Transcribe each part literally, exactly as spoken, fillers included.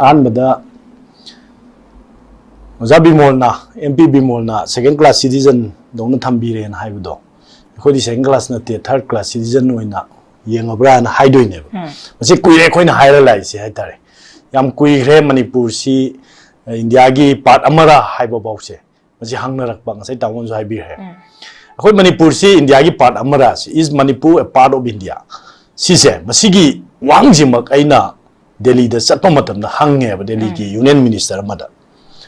ꯑꯍꯥꯟꯕꯗ ꯑꯣꯖꯥ ꯕꯤꯃꯣꯜꯅ, ꯑꯦꯝ ꯄꯤ ꯕꯤꯃꯣꯜꯅ second class citizen ꯗꯧꯅ ꯊꯝꯕꯤꯔꯦꯅ ꯍꯥꯏꯕꯗꯣ, ꯑꯩꯈꯣꯏꯗꯤ second class ꯅꯠꯇꯦ, third class citizen ꯑꯣꯏꯅ ꯌꯦꯡꯉꯕ꯭ꯔꯥꯅ ꯍꯥꯏꯗꯣꯏꯅꯦꯕ꯫ ꯎꯝ꯫ ꯃꯁꯤ ꯀꯨꯏꯔꯦ ꯑꯩꯈꯣꯏꯅ ꯍꯥꯏꯔ ꯂꯥꯛꯏꯁꯦ ꯍꯥꯏꯇꯥꯔꯦ꯫ ꯌꯥꯝ ꯀꯨꯏꯈ꯭ꯔꯦ ꯃꯅꯤꯄꯨꯔꯁꯤ, ꯑ, ꯏꯟꯗꯤꯌꯥꯒꯤ part ꯑꯃꯔ ꯍꯥꯏꯕ ꯐꯥꯎꯁꯦ꯫ ꯃꯁꯤ ꯍꯪꯅꯔꯛꯄ, ꯉꯁꯥꯏ ꯇꯥꯃꯣꯅꯁꯨ ꯍꯥꯏꯕꯤꯈ꯭ꯔꯦ꯫ ꯎꯝ꯫ ꯑꯩꯈꯣꯏ ꯃꯅꯤꯄꯨꯔꯁꯤ ꯏꯟꯗꯤꯌꯥꯒꯤ part ꯑꯃꯔ, ꯁꯤ, is Manipur a part of India? ꯁꯤꯁꯦ, ꯃꯁꯤꯒꯤ ꯋꯥꯍꯪꯁꯤꯃꯛ ꯑꯩꯅ ꯗꯦꯜꯂꯤꯗ ꯆꯠꯄ ꯃꯇꯝꯗ ꯍꯪꯉꯦꯕ, ꯗꯦꯜꯂꯤꯒꯤ ꯎꯝ꯫ Union Minister ꯑꯃꯗ꯫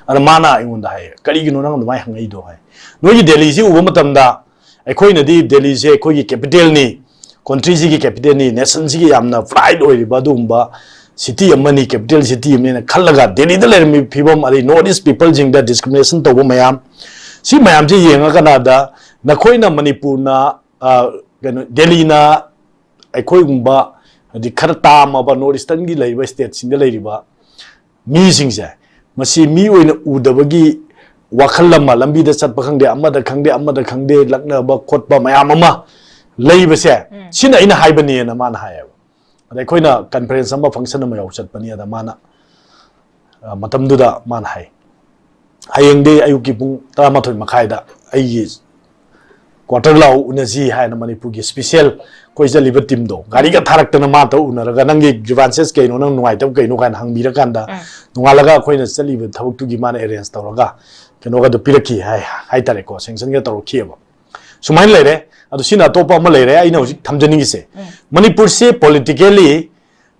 ꯑꯗ ꯃꯥꯅ ꯑꯩꯉꯣꯟꯗ ꯍꯥꯏꯌꯦ, "ꯀꯔꯤꯒꯤꯅꯣ ꯅꯪ ꯑꯗꯨꯃꯥꯏꯅ ꯍꯪꯉꯛꯏꯗꯣ?" ꯍꯥꯏ꯫ ꯅꯣꯏꯒꯤ ꯗꯦꯜꯂꯤꯁꯤ ꯎꯕ ꯃꯇꯝꯗ, ꯑꯩꯈꯣꯏꯅꯗꯤ ꯗꯦꯜꯂꯤꯁꯦ ꯑꯩꯈꯣꯏꯒꯤ capital ꯅꯤ, country ꯁꯤꯒꯤ capital ꯅꯤ, nation ꯁꯤꯒꯤ ꯌꯥꯝꯅ pride ꯑꯣꯏꯔꯤꯕ ꯑꯗꯨꯒꯨꯝꯕ city ꯑꯃꯅꯤ, capital city ꯑꯃꯅꯤꯅ ꯈꯜꯂꯒ ꯗꯦꯜꯂꯤꯗ ꯂꯩꯔꯝꯃꯤꯕ ꯐꯤꯕꯝ, ꯑꯗꯩ North East people ꯁꯤꯡꯗ discrimination ꯇꯧꯕ ꯃꯌꯥꯝ, ꯁꯤ ꯃꯌꯥꯝꯁꯦ ꯌꯦꯡꯉꯀꯥꯟꯗ ꯅꯈꯣꯏꯅ ꯃꯅꯤꯄꯨꯔꯅ, ꯑ, ꯀꯩꯅꯣ, ꯗꯦꯜꯂꯤꯅ ꯑꯩꯈꯣꯏꯒꯨꯝꯕ, ꯍꯥꯏꯗꯤ, ꯈꯔ ꯇꯥꯝꯃꯕ North Eastern ꯒꯤ ꯂꯩꯔꯤꯕ state ꯁꯤꯡꯗ ꯂꯩꯔꯤꯕ ꯃꯤꯁꯤꯡꯁꯦ, ꯃꯁꯤ ꯃꯤ ꯑꯣꯏꯅ ꯎꯗꯕꯒꯤ ꯋꯥꯈꯜ ꯑꯃ, ꯂꯝꯕꯤꯗ ꯆꯠꯄ ꯈꯪꯗꯦ, ꯑꯃꯗ ꯈꯪꯗꯦ, ꯑꯃꯗ ꯈꯪꯗꯦ, ꯂꯛꯅꯕ ꯈꯣꯠꯄ ꯃꯌꯥꯝ ꯑꯃ ꯂꯩꯕꯁꯦ, ꯎꯝ꯫ ꯁꯤꯅ ꯑꯩꯅ ꯍꯥꯏꯕꯅꯦꯅ ꯃꯥꯅ ꯍꯥꯏꯌꯦꯕ꯫ ꯑꯗ ꯑꯩꯈꯣꯏꯅ conference ꯑꯃ, function ꯑꯃ ꯌꯥꯎ ꯆꯠꯄꯅꯤ꯫ ꯑꯗ ꯃꯥꯅ, ꯑ, ꯃꯇꯝꯗꯨꯗ ꯃꯥꯅ ꯍꯥꯏ, "ꯍꯌꯦꯡꯗꯤ ꯑꯌꯨꯛꯀꯤ ꯄꯨꯡ ꯇꯔꯥꯃꯥꯊꯣꯏ ꯃꯈꯥꯏꯗ ꯑꯩꯒꯤ quarter ꯂꯥꯛꯑꯣ, ꯎꯅꯁꯤ" ꯍꯥꯏꯅ ꯃꯅꯤꯄꯨꯔꯒꯤ special ꯑꯩꯈꯣꯏ ꯆꯠꯂꯤꯕ team ꯗꯣ ꯒꯥꯔꯤꯒ ꯊꯥꯔꯛꯇꯅ ꯃꯥ ꯇꯧ ꯎꯅꯔꯒ, "ꯅꯪꯒꯤ grievances ꯀꯩꯅꯣ, ꯅꯪ ꯅꯨꯡꯉꯥꯏꯇꯕ ꯀꯩꯅꯣ?" ꯀꯥꯏꯅ ꯍꯪꯕꯤꯔꯀꯥꯟꯗ, ꯎꯝ꯫ ꯅꯣꯡꯉꯥꯜꯂꯒ ꯑꯩꯈꯣꯏꯅ ꯆꯠꯂꯤꯕ ꯊꯕꯛꯇꯨꯒꯤ ꯃꯥꯅ arrange ꯇꯧꯔꯒ ꯀꯩꯅꯣꯒꯗꯣ ꯄꯤꯔꯛꯈꯤ ꯍꯥꯏ, ꯍꯥꯏꯇꯥꯔꯦꯀꯣ, sanction ꯒ ꯇꯧꯔꯛꯈꯤꯑꯕ꯫ ꯁꯨꯃꯥꯏꯅ ꯂꯩꯔꯦ꯫ ꯑꯗꯣ ꯁꯤꯅ ꯑꯇꯣꯞꯄ ꯑꯃ ꯂꯩꯔꯦ ꯑꯩꯅ ꯍꯧꯖꯤꯛ ꯊꯝꯖꯅꯤꯡꯉꯤꯁꯦ꯫ ꯎꯝ꯫ ꯃꯅꯤꯄꯨꯔꯁꯤ politically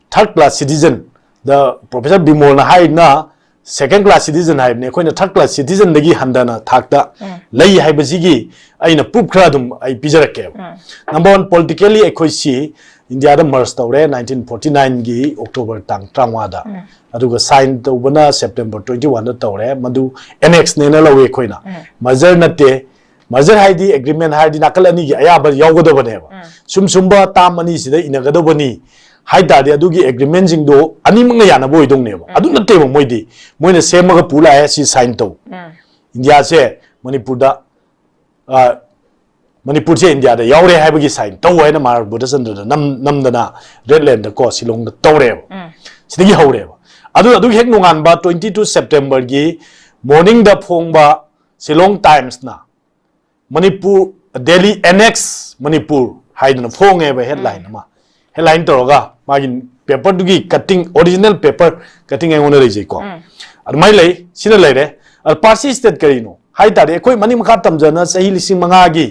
third class citizen, ꯗ Professor ꯕꯤꯃꯣꯜꯅ ꯍꯥꯏꯔꯤꯅ second class citizen ꯍꯥꯏꯕꯅꯤ, ꯑꯩꯈꯣꯏꯅ third class citizen ꯗꯒꯤ ꯍꯟꯊꯅ ꯊꯥꯛꯇ ꯎꯝ꯫ ꯂꯩ ꯍꯥꯏꯕꯁꯤꯒꯤ ꯑꯩꯅ proof ꯈꯔ ꯑꯗꯨꯝ ꯑꯩ ꯄꯤꯖꯔꯛꯀꯦꯕ꯫ ꯎꯝ꯫ Number one, politically ꯑꯩꯈꯣꯏꯁꯤ ꯏꯟꯗꯤꯌꯥꯗ merge ꯇꯧꯔꯦ nineteen forty nine ꯒꯤ October ꯇꯥꯡ ꯇꯔꯥꯃꯉꯥꯗ꯫ ꯎꯝ꯫ ꯑꯗꯨꯒ sign ꯇꯧꯕꯅ September twenty one ꯗ ꯇꯧꯔꯦ, ꯃꯗꯨ annex ꯅꯦꯅ ꯂꯧꯏ ꯑꯩꯈꯣꯏꯅ꯫ ꯎꯝ꯫ Merger ꯅꯠꯇꯦ, merger ꯍꯥꯏꯗꯤ agreement ꯍꯥꯏꯔꯗꯤ ꯅꯥꯀꯜ ꯑꯅꯤꯒꯤ ꯑꯌꯥꯕ ꯌꯥꯎꯒꯗꯕꯅꯦꯕ꯫ ꯎꯝ꯫ ꯁꯨꯝ ꯁꯨꯝꯕ term ꯑꯅꯤꯁꯤꯗ ꯏꯅꯒꯗꯕꯅꯤ ꯍꯥꯏ ꯇꯥꯔꯗꯤ ꯑꯗꯨꯒꯤ agreement ꯁꯤꯡꯗꯣ ꯑꯅꯤꯃꯛꯅ ꯌꯥꯅꯕ ꯑꯣꯏꯗꯧꯅꯦꯕ꯫ ꯎꯝ꯫ ꯑꯗꯨ ꯅꯠꯇꯦꯕ ꯃꯣꯏꯗꯤ꯫ ꯃꯣꯏꯅ ꯁꯦꯝꯃꯒ ꯄꯨ ꯂꯥꯛꯑꯦ, ꯁꯤ sign ꯇꯧ꯫ ꯎꯝ꯫ ꯏꯟꯗꯤꯌꯥꯁꯦ ꯃꯅꯤꯄꯨꯔꯗ, ꯑ, ꯃꯅꯤꯄꯨꯔꯁꯦ ꯏꯟꯗꯤꯌꯥꯗ ꯌꯥꯎꯔꯦ ꯍꯥꯏꯕꯒꯤ sign ꯇꯧ ꯍꯥꯏꯅ ꯃꯍꯥꯔꯥꯖ ꯕꯣꯙꯆꯟꯗ꯭ꯔꯗ ꯅꯝ-, ꯅꯝꯗꯅ Red Land ꯗꯀꯣ, ꯁꯤꯂꯣꯡꯗ ꯇꯧꯔꯦꯕ꯫ ꯎꯝ꯫ ꯁꯤꯗꯒꯤ ꯍꯧꯔꯦꯕ꯫ ꯑꯗꯨ ꯑꯗꯨꯒꯤ ꯍꯦꯛ ꯅꯣꯡꯉꯥꯟꯕ twenty two September ꯒꯤ morning ꯗ ꯐꯣꯡꯕ Shillong Times ꯅ ꯃꯅꯤꯄꯨꯔ, Delhi annex Manipur ꯍꯥꯏꯗꯅ ꯐꯣꯡꯉꯦꯕ headline ꯑꯃ꯫ Headline ꯇꯧꯔꯒ ꯃꯥꯒꯤ paper ꯗꯨꯒꯤ cutting, original paper cutting ꯑꯩꯉꯣꯟꯗ ꯂꯩꯖꯩꯀꯣ꯫ ꯑꯗꯨꯃꯥꯏꯅ ꯂꯩ, ꯁꯤꯅ ꯂꯩꯔꯦ꯫ ꯑꯗ Parsi state ꯀꯔꯤꯅꯣ ꯍꯥꯏ ꯇꯥꯔꯗꯤ, ꯑꯩꯈꯣꯏ ꯃꯅꯤꯡ ꯃꯈꯥ ꯇꯝꯖꯅ ꯆꯍꯤ ꯂꯤꯁꯤꯡ ꯃꯉꯥꯒꯤ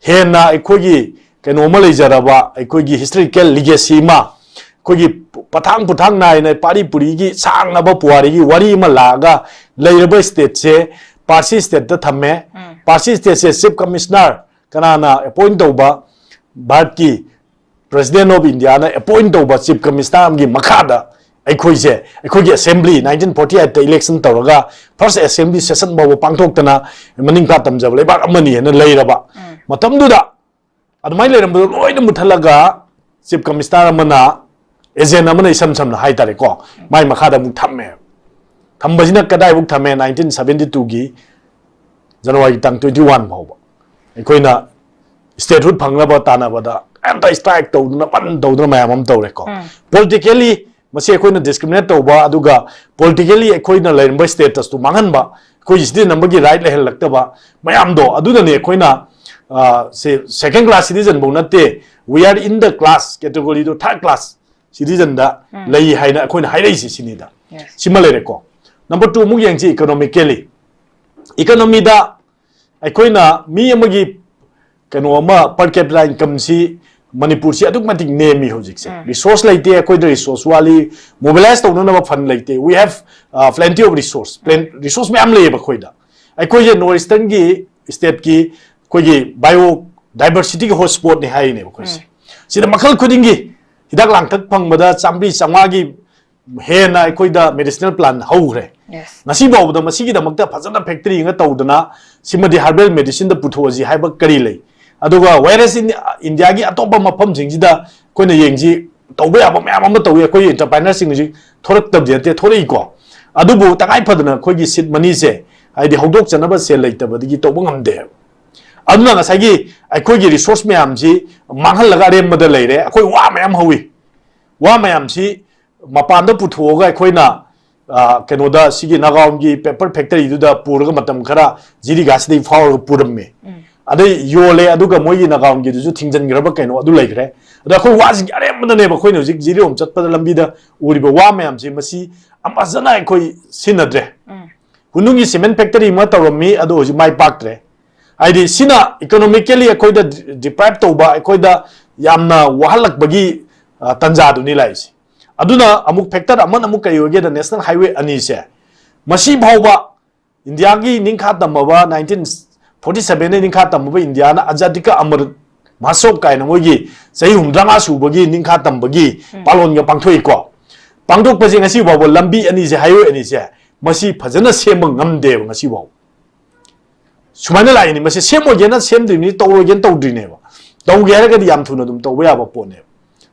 ꯍꯦꯟꯅ ꯑꯩꯈꯣꯏꯒꯤ ꯀꯩꯅꯣ ꯑꯃ ꯂꯩꯖꯔꯕ, ꯑꯩꯈꯣꯏꯒꯤ historical legacy ꯑꯃ, ꯑꯩꯈꯣꯏꯒꯤ ꯄꯊꯥꯡ ꯄꯨꯊꯥꯡ ꯅꯥꯏꯅ ꯄꯥꯔꯤ ꯄꯨꯔꯤꯒꯤ ꯁꯥꯡꯂꯕ ꯄꯨꯋꯥꯔꯤꯒꯤ ꯋꯥꯔꯤ ꯑꯃ ꯂꯥꯛꯑꯒ ꯂꯩꯔꯕ state ꯁꯦ Parsi state ꯇ ꯊꯝꯃꯦ꯫ Parsi state ꯁꯦ Chief Commissioner ꯀꯅꯥꯅ appoint ꯇꯧꯕ? ꯚꯥꯔꯠꯀꯤ President of India ꯅ appoint ꯇꯧꯕ Chief Commissioner ꯑꯃꯒꯤ ꯃꯈꯥꯗ ꯑꯩꯈꯣꯏꯁꯦ, ꯑꯩꯈꯣꯏꯒꯤ assembly nineteen forty eight ꯇ election ꯇꯧꯔꯒ first assembly session ꯐꯥꯎꯕ ꯄꯥꯡꯊꯣꯛꯇꯅ ꯃꯅꯤꯡ ꯈꯥ ꯇꯝꯖꯕ ꯂꯩꯕꯥꯛ ꯑꯃꯅꯤ ꯍꯥꯏꯅ ꯂꯩꯔꯕ ꯃꯇꯝꯗꯨꯗ, ꯑꯗꯨꯃꯥꯏꯅ ꯂꯩꯔꯝꯕꯗꯣ ꯂꯣꯏꯅ ꯃꯨꯠꯊꯠꯂꯒ Chief Commissioner ꯑꯃꯅ, agent ꯑꯃꯅ, ꯏꯁꯝ ꯁꯝꯅ ꯍꯥꯏꯇꯥꯔꯦꯀꯣ, ꯃꯥꯏ ꯃꯈꯥꯗ ꯑꯃꯨꯛ ꯊꯝꯃꯦ꯫ ꯊꯝꯕꯁꯤꯅ ꯀꯗꯥꯏꯐꯥꯎ ꯊꯝꯃꯦ? Nineteen seventy two ꯒꯤ January ꯒꯤ ꯇꯥꯡ twenty one ꯐꯥꯎꯕ ꯑꯩꯈꯣꯏꯅ statehood ꯐꯪꯅꯕ ꯇꯥꯟꯅꯕꯗ ꯑꯝꯇ strike ꯇꯧꯗꯅ, ꯕꯟ ꯇꯧꯗꯅ ꯃꯌꯥꯝ ꯑꯃ ꯇꯧꯔꯦꯀꯣ꯫ Politically ꯃꯁꯤ ꯑꯩꯈꯣꯏꯅ discriminate ꯇꯧꯕ, ꯑꯗꯨꯒ politically ꯑꯩꯈꯣꯏꯅ ꯂꯩꯔꯝꯕ status ꯇꯨ ꯃꯥꯡꯍꯟꯕ, ꯑꯩꯈꯣꯏꯒꯤ citizen ꯑꯃꯒꯤ right ꯂꯩꯍꯜꯂꯛꯇꯕ ꯃꯌꯥꯝꯗꯣ, ꯑꯗꯨꯅꯅꯦ ꯑꯩꯈꯣꯏꯅ, ꯑ, ꯁꯦ, second class citizen ꯐꯧ ꯅꯠꯇꯦ, we are in the class category ꯗꯣ third class citizen ꯗ ꯂꯩ ꯍꯥꯏꯅ ꯑꯩꯈꯣꯏꯅ ꯍꯥꯏꯔꯛꯏꯁꯤ ꯁꯤꯅꯤꯗ꯫ Yes. ꯁꯤꯃ ꯂꯩꯔꯦꯀꯣ꯫ Number two ꯑꯃꯨꯛ ꯌꯦꯡꯁꯤ, economically꯫ Economy ꯗ ꯑꯩꯈꯣꯏꯅ ꯃꯤ ꯑꯃꯒꯤ ꯀꯩꯅꯣ ꯑꯃ, per capita income ꯁꯤ ꯃꯅꯤꯄꯨꯔꯁꯤ ꯑꯗꯨꯛꯀꯤ ꯃꯇꯤꯛ ꯅꯦꯝꯃꯤ ꯍꯧꯖꯤꯛꯁꯦ꯫ Resource ꯂꯩꯇꯦ, ꯑꯩꯈꯣꯏꯗ resource ꯋꯥꯠꯂꯤ, mobilize ꯇꯧꯅꯅꯕ fund ꯂꯩꯇꯦ꯫ We have, uh, plenty of resource, plan, resource ꯃꯌꯥꯝ ꯂꯩꯌꯦꯕ ꯑꯩꯈꯣꯏꯗ꯫ ꯑꯩꯈꯣꯏꯁꯦ North Eastern ꯒꯤ state ꯀꯤ ꯑꯩꯈꯣꯏꯒꯤ biodiversity ꯒꯤ hotspot ꯅꯤ ꯍꯥꯏꯔꯤꯅꯦꯕ ꯑꯩꯈꯣꯏꯁꯦ꯫ ꯁꯤꯗ ꯃꯈꯜ ꯈꯨꯗꯤꯡꯒꯤ ꯍꯤꯗꯥꯛ ꯂꯥꯡꯊꯛ ꯐꯪꯕꯗ ꯆꯥꯝꯃꯔꯤ ꯆꯥꯝꯃꯉꯥꯒꯤ ꯍꯦꯟꯅ ꯑꯩꯈꯣꯏꯗ medicinal plant ꯍꯧꯈ꯭ꯔꯦ꯫ Yes. ꯉꯁꯤ ꯐꯥꯎꯕꯗ ꯃꯁꯤꯒꯤꯗꯃꯛꯇ ꯐꯖꯅ factory ꯑꯃ ꯇꯧꯗꯅ ꯁꯤꯃꯗꯤ herbal medicine ꯗ ꯄꯨꯊꯣꯛꯑꯁꯤ ꯍꯥꯏꯕ ꯀꯔꯤ ꯂꯩ? ꯑꯗꯨꯒ whereas in India ꯒꯤ ꯑꯇꯣꯞꯄ ꯃꯐꯝꯁꯤꯡꯁꯤꯗ ꯑꯩꯈꯣꯏꯅ ꯌꯦꯡꯁꯤ, ꯇꯧꯕ ꯌꯥꯕ ꯃꯌꯥꯝ ꯑꯃ ꯇꯧꯏ꯫ ꯑꯩꯈꯣꯏꯒꯤ entrepreneur ꯁꯤꯡ ꯍꯧꯖꯤꯛ ꯊꯣꯔꯛꯇꯕꯗꯤ ꯅꯠꯇꯦ, ꯊꯣꯔꯛꯏꯀꯣ꯫ ꯑꯗꯨꯕꯨ ꯇꯉꯥꯏ ꯐꯗꯅ ꯑꯩꯈꯣꯏꯒꯤ seed money ꯁꯦ, ꯍꯥꯏꯗꯤ ꯍꯧꯗꯣꯛꯆꯅꯕ ꯁꯦꯜ ꯂꯩꯇꯕꯗꯒꯤ ꯇꯧꯕ ꯉꯝꯗꯦ꯫ ꯑꯗꯨꯅ ꯉꯁꯥꯏꯒꯤ ꯑꯩꯈꯣꯏꯒꯤ resource ꯃꯌꯥꯝꯁꯤ ꯃꯥꯡꯍꯜꯂꯒ ꯑꯔꯦꯝꯕꯗ ꯂꯩꯔꯦ꯫ ꯑꯩꯈꯣꯏ ꯋꯥ ꯃꯌꯥꯝ ꯍꯧꯋꯤ꯫ ꯋꯥ ꯃꯌꯥꯝꯁꯤ ꯃꯄꯥꯟꯗ ꯄꯨꯊꯣꯛꯑꯒ ꯑꯩꯈꯣꯏꯅ, ꯑ, ꯀꯩꯅꯣꯗ, ꯁꯤꯒꯤ ꯅꯥꯒꯥꯎꯟꯒꯤ paper factory ꯗꯨꯗ ꯄꯨꯔꯒ ꯃꯇꯝ ꯈꯔ ꯖꯤꯔꯤꯒꯥꯁꯤꯗꯒꯤ ꯐꯥꯎꯔꯒ ꯄꯨꯔꯝꯃꯦ꯫ ꯎꯝ꯫ ꯑꯗꯩ ꯌꯣꯜꯂꯦ, ꯑꯗꯨꯒ ꯃꯣꯏꯒꯤ ꯅꯥꯒꯥꯎꯟꯒꯤꯗꯨꯁꯨ ꯊꯤꯡꯖꯤꯟꯈ꯭ꯔꯕ ꯀꯩꯅꯣ ꯑꯗꯨ ꯂꯩꯈ꯭ꯔꯦ꯫ ꯑꯗ ꯑꯩꯈꯣꯏ ꯋꯥꯁꯤꯡꯒꯤ ꯑꯔꯦꯝꯕꯗꯅꯦꯕ ꯑꯩꯈꯣꯏꯅ ꯍꯧꯖꯤꯛ ꯖꯤꯔꯤꯔꯣꯝ ꯆꯠꯄꯗ ꯂꯝꯕꯤꯗ ꯎꯔꯤꯕ ꯋꯥ ꯃꯌꯥꯝꯁꯦ, ꯃꯁꯤ ꯐꯖꯅ ꯑꯩꯈꯣꯏ ꯁꯤꯖꯤꯟꯅꯗ꯭ꯔꯦ꯫ ꯎꯝ꯫ ꯍꯨꯟꯗꯨꯡꯒꯤ cement factory ꯑꯃ ꯇꯧꯔꯝꯃꯤ, ꯑꯗꯣ ꯍꯧꯖꯤꯛ ꯃꯥꯏ ꯄꯥꯛꯇ꯭ꯔꯦ꯫ ꯍꯥꯏꯗꯤ, ꯁꯤꯅ economically ꯑꯩꯈꯣꯏꯗ deprive ꯇꯧꯕ, ꯑꯩꯈꯣꯏꯗ ꯌꯥꯝꯅ ꯋꯥꯍꯜꯂꯛꯄꯒꯤ, ꯑ, ꯇꯥꯟꯖꯥꯗꯨꯅꯤ ꯂꯥꯛꯏꯁꯦ꯫ ꯑꯗꯨꯅ ꯑꯃꯨꯛ factor ꯑꯃꯅ ꯑꯃꯨꯛ ꯀꯔꯤ ꯑꯣꯏꯒꯦꯗ, national highway ꯑꯅꯤꯁꯦ, ꯃꯁꯤ ꯐꯥꯎꯕ ꯏꯟꯗꯤꯌꯥꯒꯤ ꯅꯤꯡꯈꯥ ꯇꯝꯃꯕ, nineteen forty seven ꯗ ꯅꯤꯡꯈꯥ ꯇꯝꯃꯕ ꯏꯟꯗꯤꯌꯥꯅ ꯑꯖꯥꯗꯤ ꯀꯥ ꯑꯃꯔ ꯃꯍꯣꯠꯁꯕ ꯀꯥꯏꯅ ꯃꯣꯏꯒꯤ ꯆꯍꯤ ꯍꯨꯝꯐꯨꯇꯔꯥꯃꯉꯥ ꯁꯨꯕꯒꯤ ꯅꯤꯡꯈꯥ ꯇꯝꯕꯒꯤ ꯎꯝ꯫ ꯄꯥꯂꯣꯟꯒ ꯄꯥꯡꯊꯣꯛꯏꯀꯣ꯫ ꯄꯥꯡꯊꯣꯛꯄꯁꯦ ꯉꯁꯤ ꯐꯥꯎꯕ ꯂꯝꯕꯤ ꯑꯅꯤꯁꯦ, highway ꯑꯅꯤꯁꯦ, ꯃꯁꯤ ꯐꯖꯅ ꯁꯦꯝꯕ ꯉꯝꯗꯦꯕ ꯉꯁꯤ ꯐꯥꯎꯕ꯫ ꯁꯨꯃꯥꯏꯅ ꯂꯥꯛꯏꯅꯤ, ꯃꯁꯤ ꯁꯦꯝꯃꯣꯏꯒꯦꯅ ꯁꯦꯝꯗ꯭ꯔꯤꯕꯅꯤ, ꯇꯧꯔꯣꯏꯒꯦꯅ ꯇꯧꯗ꯭ꯔꯤꯅꯦꯕ꯫ ꯇꯧꯒꯦ ꯍꯥꯏꯔꯒꯗꯤ ꯌꯥꯝ ꯊꯨꯅ ꯑꯗꯨꯝ ꯇꯧꯕ ꯌꯥꯕ ꯄꯣꯠꯅꯦꯕ꯫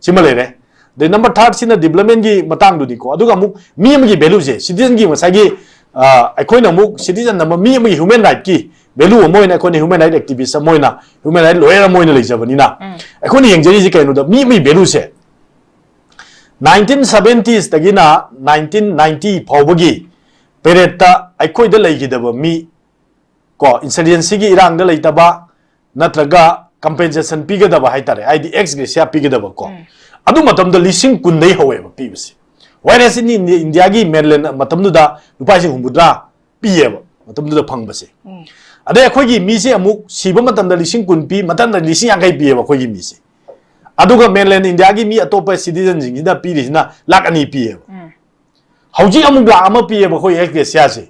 ꯁꯤꯃ ꯂꯩꯔꯦ꯫ ꯑꯗꯩ number third ꯁꯤꯅ development ꯀꯤ ꯃꯇꯥꯡꯗꯨꯅꯤꯀꯣ꯫ ꯑꯗꯨꯒ ꯑꯃꯨꯛ ꯃꯤ ꯑꯃꯒꯤ value ꯁꯦ, citizen ꯒꯤ ꯉꯁꯥꯏꯒꯤ, ꯑ, ꯑꯩꯈꯣꯏꯅ ꯑꯃꯨꯛ citizen ꯑꯃ, ꯃꯤ ꯑꯃꯒꯤ human right ꯀꯤ value ꯑꯃ ꯑꯣꯏꯅ, ꯑꯩꯈꯣꯏꯅ human right activist ꯑꯃ ꯑꯣꯏꯅ, human right lawyer ꯑꯃ ꯑꯣꯏꯅ ꯂꯩꯖꯕꯅꯤꯅ, ꯎꯝ꯫ ꯑꯩꯈꯣꯏꯅ ꯌꯦꯡꯖꯔꯤꯁꯦ ꯀꯩꯅꯣꯗ, ꯃꯤ ꯑꯃꯒꯤ value ꯁꯦ nineteen seventies ꯇꯒꯤꯅ nineteen ninety ꯐꯥꯎꯕꯒꯤ period ꯇ ꯑꯩꯈꯣꯏꯗ ꯂꯩꯈꯤꯗꯕ ꯃꯤ, ꯀꯣ, insurgency ꯒꯤ ꯏꯔꯥꯡꯗ ꯂꯩꯇꯕ, ꯅꯠꯇ꯭ꯔꯒ compensation ꯄꯤꯒꯗꯕ ꯍꯥꯏꯇꯥꯔꯦ, ꯍꯥꯏꯗꯤ ex gratia ꯄꯤꯒꯗꯕ ꯀꯣ꯫ ꯎꯝ꯫ ꯑꯗꯨ ꯃꯇꯝꯗ ꯂꯤꯁꯤꯡ ꯀꯨꯟꯗꯩ ꯍꯧꯋꯦꯕ ꯄꯤꯕꯁꯦ꯫ Whereas in India, ꯏꯟꯗꯤꯌꯥꯒꯤ mainland ꯃꯇꯝꯗꯨꯗ ꯂꯨꯄꯥ ꯂꯤꯁꯤꯡ ꯍꯨꯝꯐꯨꯇꯔꯥ ꯄꯤꯌꯦꯕ ꯃꯇꯝꯗꯨꯗ ꯐꯪꯕꯁꯦ꯫ ꯎꯝ꯫ ꯑꯗꯩ ꯑꯩꯈꯣꯏꯒꯤ ꯃꯤꯁꯦ ꯑꯃꯨꯛ ꯁꯤꯕ ꯃꯇꯝꯗ ꯂꯤꯁꯤꯡ ꯀꯨꯟ ꯄꯤ, ꯃꯊꯪꯗ ꯂꯤꯁꯤꯡ ꯌꯥꯡꯈꯩ ꯄꯤꯌꯦꯕ ꯑꯩꯈꯣꯏꯒꯤ ꯃꯤꯁꯦ꯫ ꯑꯗꯨꯒ mainland ꯏꯟꯗꯤꯌꯥꯒꯤ ꯃꯤ ꯑꯇꯣꯞꯄ citizen ꯁꯤꯡꯁꯤꯅ ꯄꯤꯔꯤꯁꯤꯅ ꯂꯥꯛ ꯑꯅꯤ ꯄꯤꯌꯦꯕ꯫ ꯎꯝ꯫ ꯍꯧꯖꯤꯛ ꯑꯃꯨꯛ ꯂꯥꯛ ꯑꯃ ꯄꯤꯌꯦꯕ ꯑꯩꯈꯣꯏ ex gratia ꯁꯦ꯫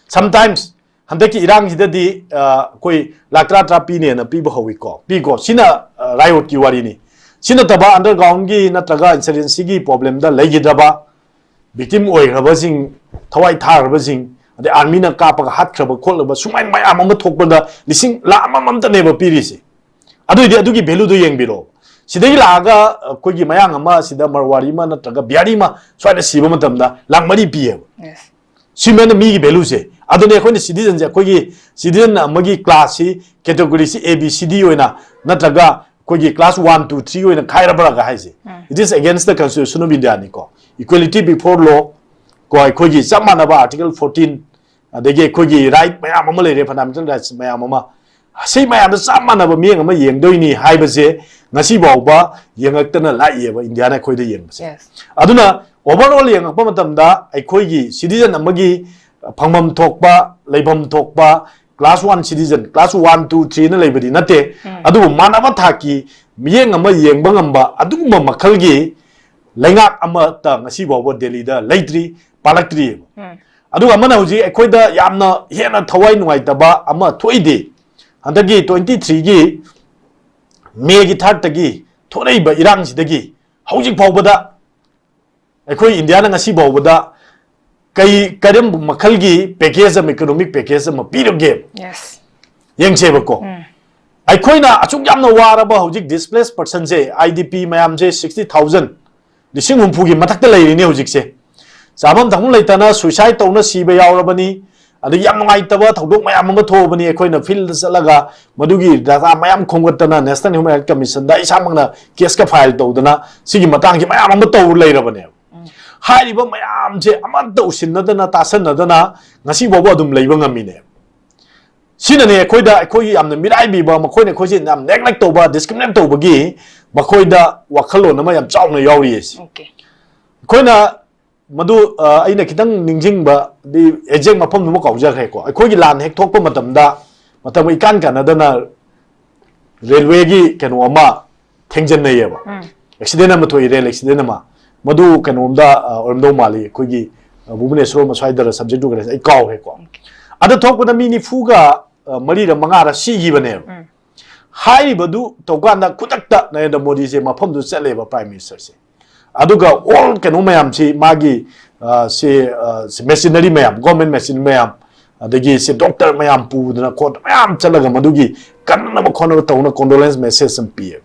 Sometimes ꯍꯟꯗꯛꯀꯤ ꯏꯔꯥꯡꯁꯤꯗꯗꯤ, ꯑ, ꯑꯩꯈꯣꯏ ꯂꯥꯛ ꯇꯔꯥ ꯇꯔꯥ ꯄꯤꯅꯦꯅ ꯄꯤꯕ ꯍꯧꯋꯤꯀꯣ, ꯄꯤꯀꯣ꯫ ꯁꯤꯅ, ꯑ, riot ꯀꯤ ꯋꯥꯔꯤꯅꯤ꯫ ꯁꯤ ꯅꯠꯇꯕ underground ꯒꯤ ꯅꯠꯇ꯭ꯔꯒ insurgency ꯒꯤ problem ꯗ ꯂꯩꯈꯤꯗ꯭ꯔꯕ, victim ꯑꯣꯏꯈ꯭ꯔꯕꯁꯤꯡ, ꯊꯋꯥꯏ ꯊꯥꯈ꯭ꯔꯕꯁꯤꯡ, ꯑꯗꯩ army ꯅ ꯀꯥꯞꯄꯒ ꯍꯥꯠꯈ꯭ꯔꯕ ꯈꯣꯠꯂꯕ, ꯁꯨꯃꯥꯏꯅ ꯃꯌꯥꯝ ꯑꯃ ꯊꯣꯛꯄꯗ ꯂꯤꯁꯤꯡ, ꯂꯥꯛ ꯑꯃꯃꯝꯇꯅꯦꯕ ꯄꯤꯔꯤꯁꯦ꯫ ꯑꯗꯨꯏꯗꯤ ꯑꯗꯨꯒꯤ value ꯗꯣ ꯌꯦꯡꯕꯤꯔꯣ꯫ ꯁꯤꯗꯒꯤ ꯂꯥꯛꯑꯒ ꯑꯩꯈꯣꯏꯒꯤ ꯃꯌꯥꯡ ꯑꯃ, ꯁꯤꯗ ꯃꯔꯋꯥꯔꯤ ꯑꯃ ꯅꯠꯇ꯭ꯔꯒ ꯕꯤꯍꯥꯔꯤ ꯑꯃ ꯁ꯭ꯋꯥꯏꯗ ꯁꯤꯕ ꯃꯇꯝꯗ ꯂꯥꯛ ꯃꯔꯤ ꯄꯤꯌꯦꯕ꯫ Yes꯫ ꯁꯤꯃꯅ ꯃꯤꯒꯤ value ꯁꯦ꯫ ꯑꯗꯨꯅꯦ ꯑꯩꯈꯣꯏꯅ citizen ꯁꯦ, ꯑꯩꯈꯣꯏꯒꯤ citizen ꯑꯃꯒꯤ class ꯁꯤ, category ꯁꯤ A B C D ꯑꯣꯏꯅ, ꯅꯠꯇ꯭ꯔꯒ ꯑꯩꯈꯣꯏꯒꯤ class one, two, three ꯑꯣꯏꯅ ꯈꯥꯏꯔꯕ꯭ꯔꯥꯒ ꯍꯥꯏꯁꯦ꯫ ꯎꯝ꯫ It is against the constitution of India ꯅꯤꯀꯣ꯫ equality before law, ꯀꯣ, ꯑꯩꯈꯣꯏꯒꯤ ꯆꯞ ꯃꯥꯟꯅꯕ article fourteen, ꯑꯗꯒꯤ ꯑꯩꯈꯣꯏꯒꯤ right ꯃꯌꯥꯝ ꯑꯃ ꯂꯩꯔꯦ, fundamental rights ꯃꯌꯥꯝ ꯑꯃ, ꯁꯤ ꯃꯌꯥꯝꯗ ꯆꯞ ꯃꯥꯟꯅꯕ ꯃꯤꯠꯌꯦꯡ ꯑꯃ ꯌꯦꯡꯗꯣꯏꯅꯤ ꯍꯥꯏꯕꯁꯦ ꯉꯁꯤ ꯐꯥꯎꯕ ꯌꯦꯡꯉꯛꯇꯅ ꯂꯥꯛꯏꯑꯕ ꯏꯟꯗꯤꯌꯥꯅ ꯑꯩꯈꯣꯏꯗ ꯌꯦꯡꯕꯁꯦ꯫ Yes. ꯑꯗꯨꯅ overall ꯌꯦꯡꯉꯛꯄ ꯃꯇꯝꯗ ꯑꯩꯈꯣꯏꯒꯤ citizen ꯑꯃꯒꯤ ꯐꯪꯐꯝ ꯊꯣꯛꯄ, ꯂꯩꯐꯝ ꯊꯣꯛꯄ, class one citizen, class one, two, three ꯅ ꯂꯩꯕꯗꯤ ꯅꯠꯇꯦ꯫ ꯑꯗꯨꯕꯨ ꯃꯥꯟꯅꯕ ꯊꯥꯛꯀꯤ ꯃꯤꯠꯌꯦꯡ ꯑꯃ ꯌꯦꯡꯕ ꯉꯝꯕ ꯑꯗꯨꯒꯨꯝꯕ ꯃꯈꯜꯒꯤ ꯂꯩꯉꯥꯛ ꯑꯃꯠꯇ ꯉꯁꯤ ꯐꯥꯎꯕ ꯗꯦꯜꯂꯤꯗ ꯂꯩꯇ꯭ꯔꯤ, ꯄꯥꯜꯂꯛꯇ꯭ꯔꯤꯑꯕ꯫ ꯑꯗꯨꯒ ꯑꯃꯅ ꯍꯧꯖꯤꯛ ꯑꯩꯈꯣꯏꯗ ꯌꯥꯝꯅ ꯍꯦꯟꯅ ꯊꯋꯥꯏ ꯅꯨꯡꯉꯥꯏꯇꯕ ꯑꯃ ꯊꯣꯛꯏꯗꯤ, ꯍꯟꯗꯛꯀꯤ twenty three ꯒꯤ ꯃꯦꯒꯤ third ꯇꯒꯤ ꯊꯣꯛꯂꯛꯏꯕ ꯏꯔꯥꯡꯁꯤꯗꯒꯤ ꯍꯧꯖꯤꯛ ꯐꯥꯎꯕꯗ ꯑꯩꯈꯣꯏ ꯏꯟꯗꯤꯌꯥꯅ ꯉꯁꯤ ꯐꯥꯎꯕꯗ ꯀꯩ, ꯀꯔꯝꯕ ꯃꯈꯜꯒꯤ package ꯑꯃ, economic package ꯑꯃ ꯄꯤꯔꯒꯦ? Yes. ꯌꯦꯡꯁꯦꯕꯀꯣ꯫ ꯑꯩꯈꯣꯏꯅ ꯑꯁꯨꯛ ꯌꯥꯝꯅ ꯋꯥꯔꯕ ꯍꯧꯖꯤꯛ displaced person say, I D P ꯃꯌꯥꯝꯁꯦ sixty thousand, ꯂꯤꯁꯤꯡ ꯍꯨꯝꯐꯨꯒꯤ ꯃꯊꯛꯇ ꯂꯩꯔꯤꯅꯤ ꯍꯧꯖꯤꯛꯁꯦ꯫ ꯆꯥꯐꯝ ꯊꯛꯐꯝ ꯂꯩꯇꯅ suicide ꯇꯧꯅ ꯁꯤꯕ ꯌꯥꯎꯔꯕꯅꯤ꯫ ꯑꯗꯒꯤ ꯌꯥꯝ ꯅꯨꯡꯉꯥꯏꯇꯕ ꯊꯧꯗꯣꯛ ꯃꯌꯥꯝ ꯑꯃ ꯊꯣꯛꯑꯕꯅꯤ꯫ ꯑꯩꯈꯣꯏꯅ field ꯗ ꯆꯠꯂꯒ ꯃꯗꯨꯒꯤ data ꯃꯌꯥꯝ ꯈꯣꯝꯒꯠꯇꯅ National Human Rights Commission ꯗ ꯏꯁꯥꯃꯛꯅ case ꯀ file ꯇꯧꯗꯅ ꯁꯤꯒꯤ ꯃꯇꯥꯡꯁꯤ ꯃꯌꯥꯝ ꯑꯃ ꯇꯧꯔ ꯂꯩꯔꯕꯅꯦꯕ꯫ ꯍꯥꯏꯔꯤꯕ ꯃꯌꯥꯝꯁꯦ ꯑꯃꯠꯇ ꯎꯁꯤꯟꯅꯗꯅ ꯇꯥꯁꯟꯅꯗꯅ ꯉꯁꯤ ꯐꯥꯎꯕ ꯑꯗꯨꯝ ꯂꯩꯕ ꯉꯝꯃꯤꯅꯦꯕ꯫ ꯁꯤꯅꯅꯦ ꯑꯩꯈꯣꯏꯗ, ꯑꯩꯈꯣꯏꯒꯤ ꯌꯥꯝꯅ ꯃꯤꯔꯥꯏꯕꯤꯕ, ꯃꯈꯣꯏꯅ ꯑꯩꯈꯣꯏꯁꯦ ꯌꯥꯝ neglect ꯇꯧꯕ, discriminate ꯇꯧꯕꯒꯤ ꯃꯈꯣꯏꯗ ꯋꯥꯈꯜꯂꯣꯟ ꯑꯃ ꯌꯥꯝ ꯆꯥꯎꯅ ꯌꯥꯎꯔꯤꯌꯦ ꯁꯤ꯫ Okay. ꯑꯩꯈꯣꯏꯅ ꯃꯗꯨ, ꯑ, ꯑꯩꯅ ꯈꯤꯇꯪ ꯅꯤꯡꯁꯤꯡꯕꯗꯤ exact ꯃꯐꯝꯗꯨꯃ ꯀꯥꯎꯖꯈ꯭ꯔꯦꯀꯣ꯫ ꯑꯩꯈꯣꯏꯒꯤ ꯂꯥꯟ ꯍꯦꯛ ꯊꯣꯛꯄ ꯃꯇꯝꯗ, ꯃꯇꯝ ꯏꯀꯥꯟ ꯀꯥꯟꯅꯗꯅ railway ꯒꯤ ꯀꯩꯅꯣ ꯑꯃ ꯊꯦꯡꯖꯤꯟꯅꯩꯌꯦꯕ꯫ Accident ꯑꯃ ꯊꯣꯛꯏ, rail accident ꯑꯃ꯫ ꯃꯗꯨ ꯀꯩꯅꯣꯝꯗ, ꯑ, ꯑꯣꯏꯔꯝꯗꯧ ꯃꯥꯜꯂꯤ, ꯑꯩꯈꯣꯏꯒꯤ, ꯑ, ꯚꯨꯕꯅꯦꯁꯣꯔ ꯑꯃ ꯁ꯭ꯋꯥꯏꯗꯔ subject ꯇꯨ ꯀꯔꯤ, ꯑꯩ ꯀꯥꯎꯈ꯭ꯔꯦꯀꯣ꯫ ꯑꯗ ꯊꯣꯛꯄꯗ ꯃꯤ ꯅꯤꯐꯨꯒ, ꯑ, ꯃꯔꯤꯔ ꯃꯉꯥꯔ ꯁꯤꯈꯤꯕꯅꯦꯕ꯫ ꯍꯥꯏꯔꯤꯕꯗꯨ ꯇꯧꯀꯥꯟꯗ ꯈꯨꯗꯛꯇ ꯅꯔꯦꯟꯗ꯭ꯔ ꯃꯣꯗꯤꯁꯦ ꯃꯐꯝꯗꯨ ꯆꯠꯂꯦꯕ, Prime Minister ꯁꯦ꯫ ꯑꯗꯨꯒ all ꯀꯩꯅꯣ ꯃꯌꯥꯝꯁꯤ ꯃꯥꯒꯤ, ꯑ, ꯁꯤ, ꯑ, ꯁꯤ machinery ꯃꯌꯥꯝ, government machinery ꯃꯌꯥꯝ, ꯑꯗꯒꯤ ꯁꯤ doctor ꯃꯌꯥꯝ ꯄꯨꯗꯅ ꯈꯣꯠꯇꯅ ꯃꯌꯥꯝ ꯆꯠꯂꯒ ꯃꯗꯨꯒꯤ ꯀꯟꯅꯕ ꯈꯣꯠꯅꯕ ꯇꯧꯅ condolence message ꯑꯃ ꯄꯤꯌꯦꯕ꯫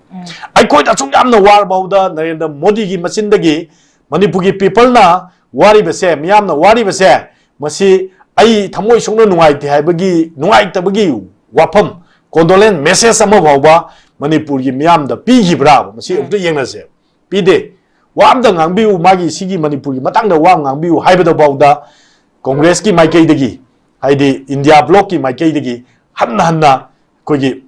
ꯑꯩꯈꯣꯏꯗ ꯑꯁꯨꯛ ꯌꯥꯝꯅ ꯋꯥꯔꯐꯥꯎꯗ ꯅꯔꯦꯟꯗ꯭ꯔ ꯃꯣꯗꯤꯒꯤ ꯃꯆꯤꯟꯗꯒꯤ ꯃꯅꯤꯄꯨꯔꯒꯤ people ꯅ ꯋꯥꯔꯤꯕꯁꯦ, ꯃꯤꯌꯥꯝꯅ ꯋꯥꯔꯤꯕꯁꯦ, ꯃꯁꯤ ꯑꯩ ꯊꯃꯣꯏ ꯁꯣꯛꯅ ꯅꯨꯡꯉꯥꯏꯇꯦ ꯍꯥꯏꯕꯒꯤ, ꯅꯨꯡꯉꯥꯏꯇꯕꯒꯤ ꯋꯥꯐꯝ, condolence message ꯑꯃ ꯐꯥꯎꯕ ꯃꯅꯤꯄꯨꯔꯒꯤ ꯃꯤꯌꯥꯝꯗ ꯄꯤꯈꯤꯕ꯭ꯔꯥ? ꯃꯁꯤ ꯑꯃꯨꯛꯇ ꯌꯦꯡꯅꯁꯦ꯫ ꯄꯤꯗꯦ꯫ ꯋꯥ ꯑꯝꯇ ꯉꯥꯡꯕꯤꯌꯨ, ꯃꯥꯒꯤ ꯁꯤꯒꯤ ꯃꯅꯤꯄꯨꯔꯒꯤ ꯃꯇꯥꯡꯗ ꯋꯥ ꯑꯃ ꯉꯥꯡꯕꯤꯌꯨ ꯍꯥꯏꯕꯗꯐꯥꯎꯗ ꯀꯣꯡꯒ꯭ꯔꯦꯁꯀꯤ ꯃꯥꯏꯀꯩꯗꯒꯤ, ꯍꯥꯏꯗꯤ ꯏꯟꯗꯤꯌꯥ ꯕ꯭ꯂꯣꯛꯀꯤ ꯃꯥꯏꯀꯩꯗꯒꯤ ꯍꯟꯅ ꯍꯟꯅ ꯑꯩꯈꯣꯏꯒꯤ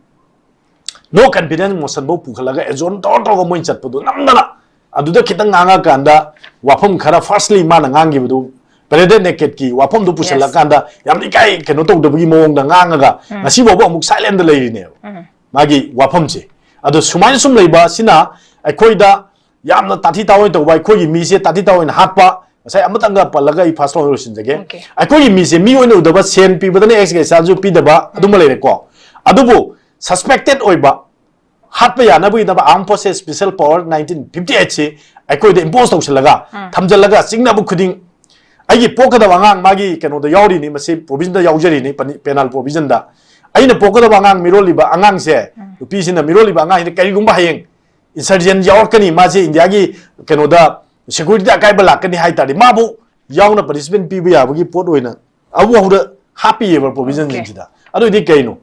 no confidence motion ꯐꯥꯎ ꯄꯨꯈꯠꯂꯒ ꯑꯦꯖꯣꯟ ꯇꯧꯔ ꯇꯧꯔꯒ ꯃꯣꯏꯅ ꯆꯠꯄꯗꯣ ꯅꯝꯗꯅ ꯑꯗꯨꯗ ꯈꯤꯇꯪ ꯉꯥꯡꯉꯀꯥꯟꯗ ꯋꯥꯐꯝ ꯈꯔ firstly ꯃꯥꯅ ꯉꯥꯡꯈꯤꯕꯗꯨ President Naked ꯀꯤ ꯋꯥꯐꯝꯗꯨ ꯄꯨꯁꯜꯂꯀꯥꯟꯗ ꯌꯥꯝ ꯏꯀꯥꯏ ꯀꯩꯅꯣ ꯇꯧꯗꯕꯒꯤ ꯃꯑꯣꯡꯗ ꯉꯥꯡꯉꯒ ꯎꯝ꯫ ꯉꯁꯤ ꯐꯥꯎꯕ ꯑꯃꯨꯛ silent ꯗ ꯂꯩꯔꯤꯅꯦꯕ ꯎꯝ꯫ ꯃꯥꯒꯤ ꯋꯥꯐꯝꯁꯦ꯫ ꯑꯗꯣ ꯁꯨꯃꯥꯏꯅ ꯁꯨꯝ ꯂꯩꯕ ꯑꯁꯤꯅ ꯑꯩꯈꯣꯏꯗ ꯌꯥꯝꯅ ꯇꯥꯊꯤ ꯇꯥꯑꯣꯏꯅ ꯇꯧꯕ, ꯑꯩꯈꯣꯏꯒꯤ ꯃꯤꯁꯦ ꯇꯥꯊꯤ ꯇꯥꯑꯣꯏꯅ ꯍꯥꯠꯄ, ꯉꯁꯥꯏ ꯑꯃꯇꯪꯒ ꯄꯜꯂꯒ ꯑꯩ first round ꯂꯣꯏꯁꯤꯟꯖꯒꯦ꯫ Okay. ꯑꯩꯈꯣꯏꯒꯤ ꯃꯤꯁꯦ ꯃꯤ ꯑꯣꯏꯅ ꯎꯗꯕ, ꯁꯦꯟ ꯄꯤꯕꯗꯅ ex gratia ꯁꯨ ꯄꯤꯗꯕ, ꯑꯗꯨꯃ ꯂꯩꯔꯦꯀꯣ꯫ ꯑꯗꯨꯕꯨ suspected ꯑꯣꯏꯕ, ꯍꯥꯠꯄ ꯌꯥꯅꯕꯒꯤꯗꯃꯛ Armed Forces Special Power nineteen fifty eight ꯁꯤ ꯑꯩꯈꯣꯏꯗ impose ꯇꯧꯁꯤꯜꯂꯒ, ꯎꯝ꯫ ꯊꯝꯖꯤꯜꯂꯒ ꯆꯤꯡꯅꯕ ꯈꯨꯗꯤꯡ ꯑꯩꯒꯤ ꯄꯣꯛꯀꯗꯕ ꯑꯉꯥꯡ ꯃꯥꯒꯤ ꯀꯩꯅꯣꯗ ꯌꯥꯎꯔꯤꯅꯤ, ꯃꯁꯤ provision ꯗ ꯌꯥꯎꯖꯔꯤꯅꯤ, ꯄꯅꯤ-, penal provision ꯗ꯫ ꯑꯩꯅ ꯄꯣꯛꯀꯗꯕ ꯑꯉꯥꯡ ꯃꯤꯔꯣꯜꯂꯤꯕ ꯑꯉꯥꯡꯁꯦ, ꯎꯝ꯫ ꯅꯨꯄꯤꯁꯤꯅ ꯃꯤꯔꯣꯜꯂꯤꯕ ꯑꯉꯥꯡꯁꯤꯅ ꯀꯔꯤꯒꯨꯝꯕ ꯍꯌꯦꯡ insurgent ꯌꯥꯎꯔꯛꯀꯅꯤ, ꯃꯥꯁꯦ ꯏꯟꯗꯤꯌꯥꯒꯤ ꯀꯩꯅꯣꯗ security ꯗ ꯑꯀꯥꯏꯕ ꯂꯥꯛꯀꯅꯤ ꯍꯥꯏ ꯇꯥꯔꯗꯤ, ꯃꯥꯕꯨ ꯌꯥꯎꯅ punishment ꯄꯤꯕ ꯌꯥꯕꯒꯤ ꯄꯣꯠ ꯑꯣꯏꯅ ꯑꯃꯨꯛ ꯍꯧꯔ ꯍꯥꯞꯄꯤꯑꯕ provision ꯁꯤꯡꯁꯤꯗ꯫ ꯑꯗꯨꯑꯣꯏꯗꯤ ꯀꯩꯅꯣ?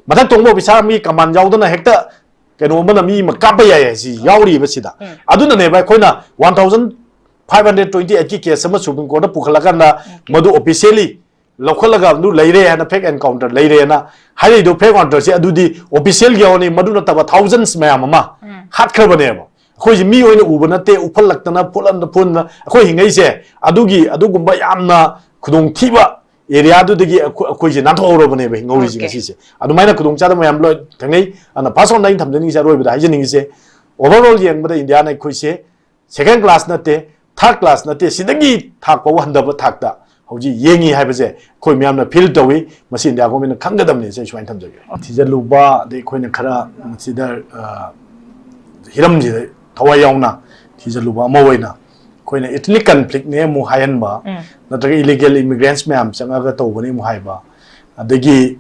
ꯃꯊꯛ ꯊꯣꯡꯕ officer ꯑꯃꯒꯤ command ꯌꯥꯎꯗꯅ ꯍꯦꯛꯇ ꯀꯩꯅꯣ ꯑꯃꯅ ꯃꯤ ꯑꯃ ꯀꯥꯞꯄ ꯌꯥꯏ ꯍꯥꯏꯁꯤ ꯌꯥꯎꯔꯤꯕ ꯁꯤꯗ꯫ ꯎꯝ꯫ ꯑꯗꯨꯅꯅꯦꯕ ꯑꯩꯈꯣꯏꯅ one thousand five hundred twenty eight ꯀꯤ case ꯑꯃ Supreme Court ꯇ ꯄꯨꯈꯠꯂꯀꯥꯟꯗ Okay. ꯃꯗꯨ officially ꯂꯧꯈꯠꯂꯒ ꯑꯗꯨ ꯂꯩꯔꯦ ꯍꯥꯏꯅ, fake encounter ꯂꯩꯔꯦꯅ ꯍꯥꯏꯔꯛꯏꯗꯣ꯫ Fake encounter ꯁꯦ ꯑꯗꯨꯗꯤ official ꯒꯤ ꯌꯥꯎꯅꯤ, ꯃꯗꯨ ꯅꯠꯇꯕ thousands ꯃꯌꯥꯝ ꯑꯃ ꯎꯝ꯫ ꯍꯥꯠꯈ꯭ꯔꯕꯅꯦꯕ꯫ ꯑꯩꯈꯣꯏꯁꯦ ꯃꯤ ꯑꯣꯏꯅ ꯎꯕ ꯅꯠꯇꯦ, ꯎꯐꯜꯂꯛꯇꯅ, ꯐꯨꯠꯂꯟꯗ-, ꯐꯨꯟꯗ ꯑꯩꯈꯣꯏ ꯍꯤꯡꯉꯛꯏꯁꯦ꯫ ꯑꯗꯨꯒꯤ, ꯑꯗꯨꯒꯨꯝꯕ ꯌꯥꯝꯅ ꯈꯨꯗꯣꯡꯊꯤꯕ area ꯗꯨꯗꯒꯤ ꯑꯩꯈꯣꯏ, ꯑꯩꯈꯣꯏꯁꯦ ꯅꯥꯟꯊꯣꯛꯍꯧꯔꯕꯅꯦꯕ ꯍꯤꯡꯍꯧꯔꯤꯁꯦ Okay. ꯉꯁꯤꯁꯦ꯫ ꯑꯗꯨꯃꯥꯏꯅ ꯈꯨꯗꯣꯡꯆꯥꯗꯕ ꯃꯌꯥꯝ ꯂꯣꯏ ꯊꯦꯡꯅꯩ꯫ ꯑꯗꯨꯅ first round ꯗ ꯑꯩꯅ ꯊꯝꯖꯅꯤꯡꯉꯤꯁꯦ, ꯑꯔꯣꯏꯕꯗ ꯍꯥꯏꯖꯅꯤꯡꯉꯤꯁꯦ, overall ꯌꯦꯡꯕꯗ ꯏꯟꯗꯤꯌꯥꯅ ꯑꯩꯈꯣꯏꯁꯦ second class ꯅꯠꯇꯦ, third class ꯅꯠꯇꯦ, ꯁꯤꯗꯒꯤ ꯊꯥꯛ ꯐꯥꯎꯕ ꯍꯟꯊꯕ ꯊꯥꯛꯇ ꯍꯧꯖꯤꯛ ꯌꯦꯡꯉꯤ ꯍꯥꯏꯕꯁꯦ ꯑꯩꯈꯣꯏ ꯃꯌꯥꯝꯅ feel ꯇꯧꯏ꯫ ꯃꯁꯤ ꯏꯟꯗꯤꯌꯥ government ꯅ ꯈꯪꯒꯗꯕꯅꯤ꯫ ꯑꯩ ꯁꯨꯃꯥꯏꯅ ꯊꯝꯖꯒꯦ꯫ ꯊꯤꯖꯤꯜꯂꯨꯕ, ꯑꯗꯩ ꯑꯩꯈꯣꯏꯅ ꯈꯔ ꯃꯁꯤꯗ, ꯑ, ꯍꯤꯔꯝꯁꯤꯗ ꯊꯋꯥꯏ ꯌꯥꯎꯅ ꯊꯤꯖꯤꯜꯂꯨꯕ ꯑꯃ ꯑꯣꯏꯅ ꯑꯩꯈꯣꯏꯅ ethnic conflict ꯅꯦ ꯑꯃꯨꯛ ꯍꯥꯏꯍꯟꯕ, ꯎꯝ꯫ ꯅꯠꯇ꯭ꯔꯒ illegal immigrants ꯃꯌꯥꯝ ꯆꯪꯉꯒ ꯇꯧꯕꯅꯤ ꯑꯃꯨꯛ ꯍꯥꯏꯕ, ꯑꯗꯒꯤ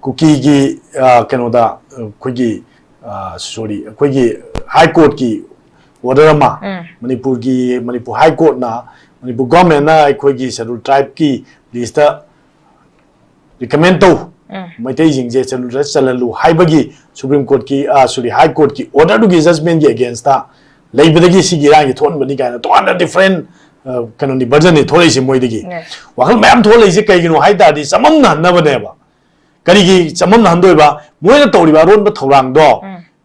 ꯀꯨꯀꯤꯒꯤ, ꯑ, ꯀꯩꯅꯣꯗ, ꯑ, ꯑꯩꯈꯣꯏꯒꯤ, ꯑ, sorry, ꯑꯩꯈꯣꯏꯒꯤ High Court ꯀꯤ order ꯑꯃ, ꯎꯝ꯫ ꯃꯅꯤꯄꯨꯔꯒꯤ, ꯃꯅꯤꯄꯨꯔ High Court ꯅ, ꯃꯅꯤꯄꯨꯔ government ꯅ ꯑꯩꯈꯣꯏꯒꯤ Scheduled Tribe ꯀꯤ list ꯇ recommend ꯇꯧ, ꯎꯝ꯫ ꯃꯩꯇꯩꯁꯤꯡꯁꯦ Scheduled Tribe ꯆꯜꯍꯜꯂꯨ ꯍꯥꯏꯕꯒꯤ Supreme Court ꯀꯤ, ꯑ, sorry, High Court ꯀꯤ order ꯗꯨꯒꯤ judgment ꯀꯤ against ꯇ ꯂꯩꯕꯗꯒꯤ ꯁꯤꯒꯤ ꯏꯔꯥꯡꯁꯤ ꯊꯣꯛꯍꯟꯕꯅꯤ ꯀꯥꯏꯅ ꯇꯣꯉꯥꯟꯅ different, ꯑ, ꯀꯩꯅꯣꯅꯤ, version ꯅꯤ ꯊꯣꯛꯂꯛꯏꯁꯦ ꯃꯣꯏꯗꯒꯤ꯫ ꯋꯥꯈꯜ ꯃꯌꯥꯝ ꯊꯣꯛꯂꯛꯏꯁꯦ ꯀꯩꯒꯤꯅꯣ ꯍꯥꯏ ꯇꯥꯔꯗꯤ ꯆꯃꯝꯅꯍꯟꯅꯕꯅꯦꯕ꯫ ꯀꯔꯤꯒꯤ ꯆꯃꯝꯅꯍꯟꯗꯣꯏꯕ? ꯃꯣꯏꯅ ꯇꯧꯔꯤꯕ ꯑꯔꯣꯟꯕ ꯊꯧꯔꯥꯡꯗꯣ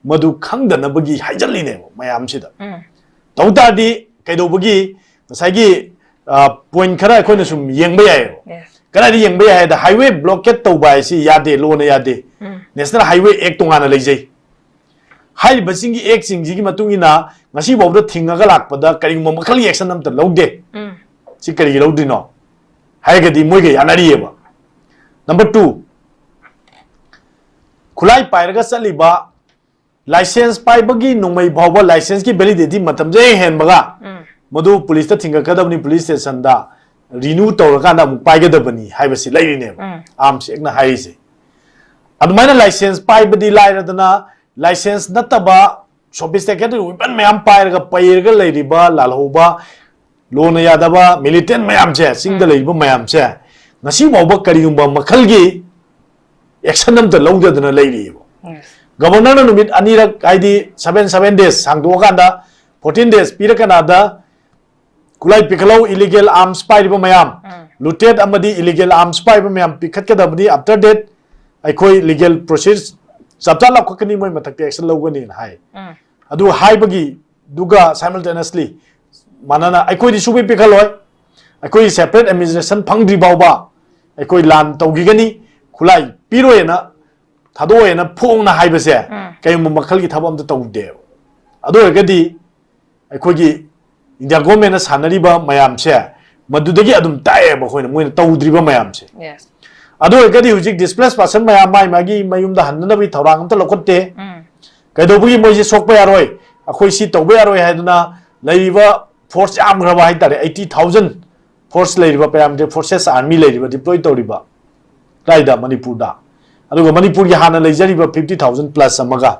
ꯃꯗꯨ ꯈꯪꯗꯅꯕꯒꯤ ꯍꯥꯏꯖꯜꯂꯤꯅꯦꯕ ꯃꯌꯥꯝꯁꯤꯗ꯫ ꯇꯧ ꯇꯥꯔꯗꯤ ꯀꯩꯗꯧꯕꯒꯤ ꯉꯁꯥꯏꯒꯤ, ꯑ, point ꯈꯔ ꯑꯩꯈꯣꯏꯅ ꯁꯨꯝ ꯌꯦꯡꯕ ꯌꯥꯏꯌꯦꯕ꯫ ꯀꯗꯥꯏꯗ ꯌꯦꯡꯕ ꯌꯥꯏ ꯍꯥꯏꯗ highway blockade ꯇꯧꯕ ꯍꯥꯏꯁꯤ ꯌꯥꯗꯦ, ꯂꯣꯅ ꯌꯥꯗꯦ꯫ National Highway Act ꯇꯣꯉꯥꯟꯅ ꯂꯩꯖꯩ꯫ ꯍꯥꯏꯔꯤꯕꯁꯤꯡꯒꯤ act ꯁꯤꯡꯁꯤꯒꯤ ꯃꯇꯨꯡ ꯏꯟꯅ ꯉꯁꯤ ꯐꯥꯎꯗ ꯊꯤꯡꯉꯒ ꯂꯥꯛꯄꯗ ꯀꯔꯤꯒꯨꯝꯕ ꯃꯈꯜꯒꯤ action ꯑꯝꯇ ꯂꯧꯗꯦ꯫ ꯁꯤ ꯀꯔꯤꯒꯤ ꯂꯧꯗ꯭ꯔꯤꯅꯣ ꯍꯥꯏꯔꯒꯗꯤ ꯃꯣꯏꯒ ꯌꯥꯅꯔꯤꯑꯕ꯫ Number two, ꯈꯨꯠꯂꯥꯏ ꯄꯥꯏꯔꯒ ꯆꯠꯂꯤꯕ, license ꯄꯥꯏꯕꯒꯤ ꯅꯣꯡꯃꯩ ꯐꯥꯎꯕ license ꯀꯤ validity ꯃꯇꯝꯁꯦ ꯍꯦꯛ ꯍꯦꯟꯕꯒ ꯃꯗꯨ police ꯇ ꯊꯤꯡꯒꯠꯀꯗꯕꯅꯤ, police station ꯗ renew ꯇꯧꯔꯀꯥꯟꯗ ꯑꯃꯨꯛ ꯄꯥꯏꯒꯗꯕꯅꯤ ꯍꯥꯏꯕꯁꯤ ꯂꯩꯔꯤꯅꯦꯕ꯫ Arms Act ꯅ ꯍꯥꯏꯔꯤꯁꯦ꯫ ꯑꯗꯨꯃꯥꯏꯅ license ꯄꯥꯏꯕꯗꯤ ꯂꯥꯏꯔꯗꯅ, license ꯅꯠꯇꯕ sophisticated weapon ꯃꯌꯥꯝ ꯄꯥꯏꯔꯒ ꯄꯩꯔꯒ ꯂꯩꯔꯤꯕ, ꯂꯥꯜꯍꯧꯕ, ꯂꯣꯅ ꯌꯥꯗꯕ militant ꯃꯌꯥꯝꯁꯦ, ꯆꯤꯡꯗ ꯂꯩꯔꯤꯕ ꯃꯌꯥꯝꯁꯦ, ꯉꯁꯤ ꯐꯥꯎꯕ ꯀꯔꯤꯒꯨꯝꯕ ꯃꯈꯜꯒꯤ action ꯑꯝꯇ ꯂꯧꯗꯗꯅ ꯂꯩꯔꯤꯑꯕ꯫ Governor ꯅ ꯅꯨꯃꯤꯠ ꯑꯅꯤꯔꯛ, ꯍꯥꯏꯗꯤ seven, seven days ꯁꯥꯡꯗꯣꯛꯑꯀꯥꯟꯗ fourteen days ꯄꯤꯔꯀꯅꯥꯗ ꯈꯨꯠꯂꯥꯏ ꯄꯤꯈꯠꯂꯧ, illegal arms ꯄꯥꯏꯔꯤꯕ ꯃꯌꯥꯝ, looted ꯑꯃꯗꯤ illegal arms ꯄꯥꯏꯕ ꯃꯌꯥꯝ ꯄꯤꯈꯠꯀꯗꯕꯅꯤ꯫ After that ꯑꯩꯈꯣꯏ legal process ꯆꯞ ꯆꯥ ꯂꯧꯈꯠꯀꯅꯤ, ꯃꯣꯏ ꯃꯊꯛꯇ action ꯂꯧꯒꯅꯤꯅ ꯍꯥꯏ꯫ ꯑꯗꯨ ꯍꯥꯏꯕꯒꯤꯗꯨꯒ simultaneously ꯃꯥꯟꯅꯅ ꯑꯩꯈꯣꯏꯗꯤ ꯁꯨꯡꯄꯤ ꯄꯤꯈꯠꯂꯣꯏ, ꯑꯩꯈꯣꯏ separate administration ꯐꯪꯗ꯭ꯔꯤ ꯐꯥꯎꯕ ꯑꯩꯈꯣꯏ ꯂꯥꯟ ꯇꯧꯈꯤꯒꯅꯤ, ꯈꯨꯠꯂꯥꯏ ꯄꯤꯔꯣꯏꯅ, ꯊꯥꯗꯣꯛꯑꯣꯏꯅ ꯐꯣꯡꯅ ꯍꯥꯏꯕꯁꯦ ꯀꯔꯤꯒꯨꯝꯕ ꯃꯈꯜꯒꯤ ꯊꯕꯛ ꯑꯝꯇ ꯇꯧꯗꯦꯕ꯫ ꯑꯗꯨ ꯑꯣꯏꯔꯒꯗꯤ ꯑꯩꯈꯣꯏꯒꯤ India government ꯅ ꯁꯥꯟꯅꯔꯤꯕ ꯃꯌꯥꯝꯁꯦ ꯃꯗꯨꯗꯒꯤ ꯑꯗꯨꯝ ꯇꯥꯛꯑꯦꯕ ꯑꯩꯈꯣꯏꯅ, ꯃꯣꯏꯅ ꯇꯧꯗ꯭ꯔꯤꯕ ꯃꯌꯥꯝꯁꯦ꯫ ꯑꯗꯨ ꯑꯣꯏꯔꯒꯗꯤ ꯍꯧꯖꯤꯛ displaced person ꯃꯌꯥꯝ ꯃꯥꯏ ꯃꯥꯒꯤ ꯃꯌꯨꯝꯗ ꯍꯟꯅꯅꯕꯒꯤ ꯊꯧꯔꯥꯡ ꯑꯝꯇ ꯂꯧꯈꯠꯇꯦ꯫ ꯀꯩꯗꯧꯕꯒꯤ ꯃꯣꯏꯁꯦ ꯁꯣꯛꯄ ꯌꯥꯔꯣꯏ, ꯑꯩꯈꯣꯏ ꯁꯤ ꯇꯧꯕ ꯌꯥꯔꯣꯏ ꯍꯥꯏꯗꯅ ꯂꯩꯔꯤꯕ force ꯌꯥꯝꯈ꯭ꯔꯕ ꯍꯥꯏꯇꯥꯔꯦ, eighty thousand force ꯂꯩꯔꯤꯕ, paramilitary forces, army ꯂꯩꯔꯤꯕ, deploy ꯇꯧꯔꯤꯕ ꯀꯗꯥꯏꯗ? ꯃꯅꯤꯄꯨꯔꯗ꯫ ꯑꯗꯨꯒ ꯃꯅꯤꯄꯨꯔꯒꯤ ꯍꯥꯟꯅ ꯂꯩꯖꯔꯤꯕ fifty thousand plus ꯑꯃꯒ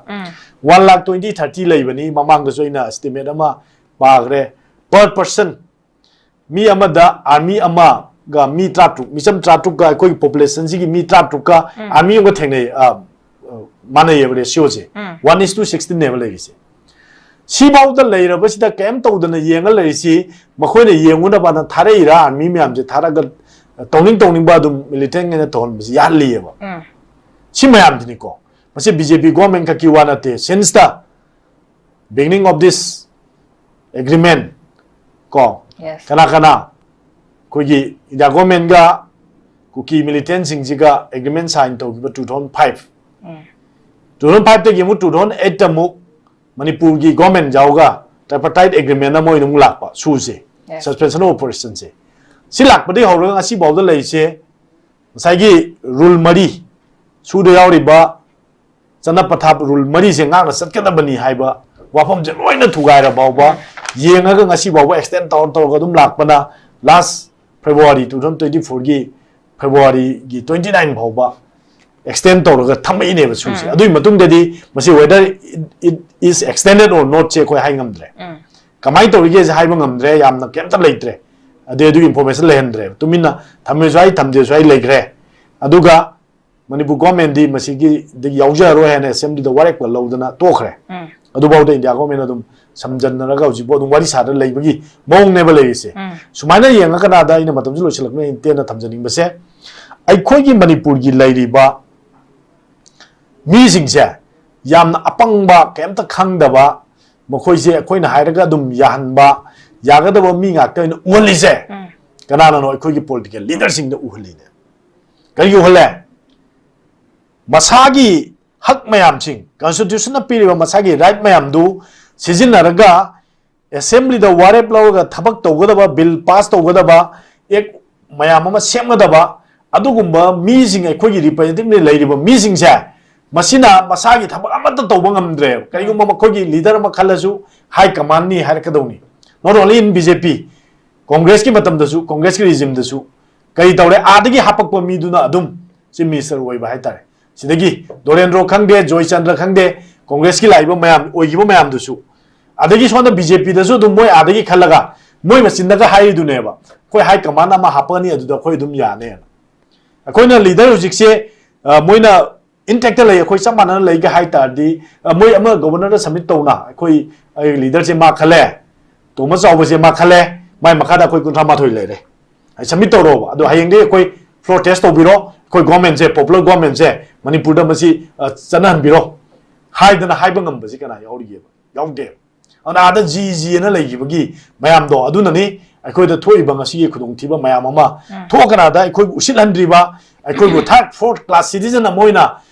one lakh twenty, thirty ꯂꯩꯕꯅꯤ꯫ ꯃꯃꯥꯡꯗꯁꯨ ꯑꯩꯅ estimate ꯑꯃ ꯄꯥꯈ꯭ꯔꯦ꯫ Per person, ꯃꯤ ꯑꯃꯗ army ꯑꯃꯒ ꯃꯤ ꯇꯔꯥꯇꯔꯨꯛ, ꯃꯤꯆꯝ ꯇꯔꯥꯇꯔꯨꯛꯀ ꯑꯩꯈꯣꯏꯒꯤ population ꯁꯤꯒꯤ ꯃꯤ ꯇꯔꯥꯇꯔꯨꯛꯀ army ꯑꯃꯒ ꯊꯦꯡꯅꯩ, ꯑ, ꯑ, ꯃꯥꯟꯅꯩꯌꯦꯕ ratio say. One is to sixteen ꯅꯦꯕ ꯂꯩꯔꯤꯁꯦ꯫ ꯁꯤꯐꯥꯎꯗ ꯂꯩꯔꯕꯁꯤꯗ ꯀꯔꯤꯝ ꯇꯧꯗꯅ ꯌꯦꯡꯉ ꯂꯩꯔꯤꯁꯤ ꯃꯈꯣꯏꯅ ꯌꯦꯡꯉꯨꯅꯕꯅ ꯊꯥꯔꯛꯏꯔꯥ, army ꯃꯌꯥꯝꯁꯦ ꯊꯥꯔꯒ ꯇꯧꯅꯤꯡ ꯇꯧꯅꯤꯡꯕ ꯑꯗꯨꯝ militantꯉꯩꯅ ꯇꯧꯍꯟꯕꯁꯤ ꯌꯥꯍꯜꯂꯤꯑꯕ꯫ ꯎꯝ꯫ ꯁꯤ ꯃꯌꯥꯝꯁꯤꯅꯤꯀꯣ꯫ ꯃꯁꯤ B J P government ꯈꯛꯀꯤ ꯋꯥ ꯅꯠꯇꯦ꯫ Since the beginning of this agreement, ꯀꯣ, Yes. ꯀꯅꯥ ꯀꯅꯥ ꯑꯩꯈꯣꯏꯒꯤ India governmentꯒ ꯀꯨꯀꯤ militantꯁꯤꯡꯁꯤꯒ agreement sign ꯇꯧꯈꯤꯕ two thousand five, ꯎꯝ꯫ two thousand fiveꯇꯒꯤ ꯑꯃꯨꯛ two thousand eightꯇ ꯑꯃꯨꯛ ꯃꯅꯤꯄꯨꯔꯒꯤ government ꯌꯥꯎꯒ tripartite agreement ꯑꯃ ꯑꯣꯏꯅ ꯑꯃꯨꯛ ꯂꯥꯛꯄ ꯁꯨꯁꯦ, Yes. suspension of operationꯁꯦ꯫ ꯁꯤ ꯂꯥꯛꯄꯗꯒꯤ ꯍꯧꯔꯒ ꯉꯁꯤ ꯐꯥꯎꯗ ꯂꯩꯔꯤꯁꯦ ꯉꯁꯥꯏꯒꯤ rule ꯃꯔꯤ ꯁꯨꯗ ꯌꯥꯎꯔꯤꯕ ꯆꯠꯅ ꯄꯊꯥꯞ rule ꯃꯔꯤꯁꯦ ꯉꯥꯛꯅ ꯆꯠꯀꯗꯕꯅꯤ ꯍꯥꯏꯕ ꯋꯥꯐꯝꯁꯦ ꯂꯣꯏꯅ ꯊꯨꯒꯥꯏꯔ ꯐꯥꯎꯕ ꯌꯦꯡꯉꯒ ꯉꯁꯤ ꯐꯥꯎꯕ extend ꯇꯧꯔ ꯇꯧꯔꯒ ꯑꯗꯨꯝ ꯂꯥꯛꯄꯅ last February two thousand twenty fourꯒꯤ Februaryꯒꯤ twenty nine ꯐꯥꯎꯕ extend ꯇꯧꯔꯒ ꯊꯝꯃꯛꯏꯅꯦꯕ ꯁꯨꯁꯦ꯫ ꯎꯝ꯫ ꯑꯗꯨꯒꯤ ꯃꯇꯨꯡꯗꯗꯤ ꯃꯁꯤ whether it, it is extended or notꯁꯦ ꯑꯩꯈꯣꯏ ꯍꯥꯏ ꯉꯝꯗ꯭ꯔꯦ꯫ ꯎꯝ꯫ ꯀꯃꯥꯏꯅ ꯇꯧꯔꯤꯒꯦꯁꯦ ꯍꯥꯏꯕ ꯉꯝꯗ꯭ꯔꯦ, ꯌꯥꯝꯅ ꯀꯩꯝꯇ ꯂꯩꯇ꯭ꯔꯦ꯫ ꯑꯗꯩ ꯑꯗꯨꯒꯤ information ꯂꯩꯍꯟꯗ꯭ꯔꯦ, ꯇꯨꯃꯤꯟꯅ ꯊꯝꯃꯦꯁꯨ ꯍꯥꯏ, ꯊꯝꯗꯦꯁꯨ ꯍꯥꯏ ꯂꯩꯈ꯭ꯔꯦ꯫ ꯑꯗꯨꯒ ꯃꯅꯤꯄꯨꯔ governmentꯗꯤ ꯃꯁꯤꯒꯤꯗꯒꯤ ꯌꯥꯎꯖꯔꯔꯣꯏ ꯍꯥꯏꯅ assemblyꯗ ꯋꯥꯔꯦꯞꯀ ꯂꯧꯗꯅ ꯇꯣꯛꯈ꯭ꯔꯦ꯫ ꯎꯝ꯫ ꯑꯗꯨꯐꯥꯎꯗ India government ꯑꯗꯨꯝ ꯁꯝꯖꯟꯅꯔꯒ ꯍꯧꯖꯤꯛꯐꯥꯎ ꯑꯗꯨꯝ ꯋꯥꯔꯤ ꯁꯥꯗꯅ ꯂꯩꯕꯒꯤ ꯃꯑꯣꯡꯅꯦꯕ ꯂꯩꯔꯤꯁꯦ꯫ ꯎꯝ꯫ ꯁꯨꯃꯥꯏꯅ ꯌꯦꯡꯉꯀꯥꯟꯗ ꯑꯩꯅ ꯃꯇꯝꯁꯨ ꯂꯣꯏꯁꯤꯜꯂꯛꯄꯅ ꯑꯩꯅ ꯇꯦꯟꯅ ꯊꯝꯖꯅꯤꯡꯕꯁꯦ, ꯑꯩꯈꯣꯏꯒꯤ ꯃꯅꯤꯄꯨꯔꯒꯤ ꯂꯩꯔꯤꯕ ꯃꯤꯁꯤꯡꯁꯦ ꯌꯥꯝꯅ ꯑꯄꯪꯕ, ꯀꯩꯝꯇ ꯈꯪꯗꯕ, ꯃꯈꯣꯏꯁꯦ ꯑꯩꯈꯣꯏꯅ ꯍꯥꯏꯔꯒ ꯑꯗꯨꯝ ꯌꯥꯍꯟꯕ, ꯌꯥꯒꯗꯕ ꯃꯤ ꯉꯥꯛꯇ ꯑꯣꯏꯅ ꯎꯍꯜꯂꯤꯁꯦ ꯎꯝ꯫ ꯀꯅꯥꯅꯅꯣ? ꯑꯩꯈꯣꯏꯒꯤ political leaderꯁꯤꯡꯗ ꯎꯍꯜꯂꯤꯅꯦ꯫ ꯀꯔꯤꯒꯤ ꯎꯍꯜꯂꯦ? ꯃꯁꯥꯒꯤ ꯍꯛ ꯃꯌꯥꯝꯁꯤꯡ, constitutionꯅ ꯄꯤꯔꯤꯕ ꯃꯁꯥꯒꯤ right ꯃꯌꯥꯝꯗꯨ ꯁꯤꯖꯤꯟꯅꯔꯒ assemblyꯗ ꯋꯥꯔꯦꯞ ꯂꯧꯔꯒ ꯊꯕꯛ ꯇꯧꯒꯗꯕ, bill pass ꯇꯧꯒꯗꯕ, act ꯃꯌꯥꯝ ꯑꯃ ꯁꯦꯝꯒꯗꯕ ꯑꯗꯨꯒꯨꯝꯕ ꯃꯤꯁꯤꯡ, ꯑꯩꯈꯣꯏꯒꯤ representativeꯅ ꯂꯩꯔꯤꯕ ꯃꯤꯁꯤꯡꯁꯦ, ꯃꯁꯤꯅ ꯃꯁꯥꯒꯤ ꯊꯕꯛ ꯑꯃꯠꯇ ꯇꯧꯕ ꯉꯝꯗ꯭ꯔꯦꯕ꯫ ꯀꯔꯤꯒꯨꯝꯕ ꯃꯈꯣꯏꯒꯤ leader ꯑꯃ ꯈꯜꯂꯁꯨ high commandꯅꯤ ꯍꯥꯏꯔꯛꯀꯗꯧꯅꯤ꯫ Not only in B J P, Congressꯀꯤ ꯃꯇꯝꯗꯁꯨ, Congressꯀꯤ regimeꯗꯁꯨ ꯀꯔꯤ ꯇꯧꯔꯦ? ꯑꯥꯗꯒꯤ ꯍꯥꯄꯛꯄ ꯃꯤꯗꯨꯅ ꯑꯗꯨꯝ chief minister ꯑꯣꯏꯕ ꯍꯥꯏꯇꯥꯔꯦ꯫ ꯁꯤꯗꯒꯤ ꯗꯣꯔꯦꯟꯗ꯭ꯔꯣ ꯈꯪꯗꯦ, ꯖꯣꯏꯆꯟꯗ꯭ꯔ ꯈꯪꯗꯦ, Congressꯀꯤ ꯂꯥꯛꯏꯕ ꯃꯌꯥꯝ, ꯑꯣꯏꯈꯤꯕ ꯃꯌꯥꯝꯗꯨꯁꯨ, ꯑꯗꯒꯤ ꯁꯣꯝꯗ B J Pꯗꯁꯨ ꯑꯗꯨꯝ ꯃꯣꯏ ꯑꯥꯗꯒꯤ ꯈꯜꯂꯒ ꯃꯣꯏ ꯃꯆꯤꯟꯗꯒ ꯍꯥꯏꯔꯤꯗꯨꯅꯦꯕ, "ꯑꯩꯈꯣꯏ high command ꯑꯃ ꯍꯥꯞꯄꯛꯑꯅꯤ, ꯑꯗꯨꯗ ꯑꯩꯈꯣꯏ ꯑꯗꯨꯝ ꯌꯥꯅꯦꯅ"꯫ ꯑꯩꯈꯣꯏꯅ leader ꯍꯧꯖꯤꯛꯁꯦ, ꯑ, ꯃꯣꯏꯅ intactꯇ ꯂꯩ, ꯑꯩꯈꯣꯏ ꯆꯞ ꯃꯥꯟꯅꯅ ꯂꯩꯒꯦ ꯍꯥꯏ ꯇꯥꯔꯗꯤ, ꯑ, ꯃꯣꯏ ꯑꯃ governorꯗ submit ꯇꯧꯅ, ꯑꯩꯈꯣꯏ ꯑꯩ ꯂꯤꯗꯔꯁꯦ ꯃꯥ ꯈꯜꯂꯦ, ꯇꯣꯃꯁ ꯆꯥꯎꯕꯁꯦ ꯃꯥ ꯈꯜꯂꯦ, ꯃꯥꯏ ꯃꯈꯥꯗ ꯑꯩꯈꯣꯏ ꯀꯨꯟꯊ꯭ꯔꯥ ꯃꯥꯊꯣꯏ ꯂꯩꯔꯦ꯫ ꯑꯩ ꯁꯕꯃꯤꯠ ꯇꯧꯔꯣꯕ꯫ ꯑꯗꯣ ꯍꯌꯦꯡꯗꯤ ꯑꯩꯈꯣꯏ ꯐ꯭ꯂꯣꯔ ꯇꯦꯁ ꯇꯧꯕꯤꯔꯣ, ꯑꯩꯈꯣꯏ ꯒꯣꯔꯃꯦꯟꯁꯦ, ꯄꯣꯄꯨꯂꯔ ꯒꯣꯔꯃꯦꯟꯁꯦ ꯃꯅꯤꯄꯨꯔꯗ ꯃꯁꯤ ꯑ, ꯆꯠꯅꯍꯟꯕꯤꯔꯣ ꯍꯥꯏꯗꯅ ꯍꯥꯏꯕ ꯉꯝꯕꯁꯤ ꯀꯅꯥ ꯌꯥꯎꯔꯤꯒꯦꯕ? ꯌꯥꯎꯗꯦꯕ꯫ ꯑꯗꯨꯅ ꯑꯥꯗ ꯖꯤ ꯖꯤ ꯑꯅ ꯂꯩꯈꯤꯕꯒꯤ ꯃꯌꯥꯝꯗꯣ ꯑꯗꯨꯅꯅꯤ ꯑꯩꯈꯣꯏꯗ ꯊꯣꯛꯏꯕ ꯉꯁꯤꯒꯤ ꯈꯨꯗꯣꯡꯊꯤꯕ ꯃꯌꯥꯝ ꯑꯃ ꯎꯝ꯫ ꯊꯣꯛꯀꯅꯥꯗ ꯑꯩꯈꯣꯏꯕꯨ ꯎꯁꯤꯠꯍꯟꯗ꯭ꯔꯤꯕ, ꯑꯩꯈꯣꯏꯕꯨ ꯊꯥꯔꯠ ꯐꯣꯔꯠ ꯀ꯭ꯂꯥꯁ ꯁꯤꯇꯤꯖꯟ ꯑꯃ ꯑꯣꯏꯅ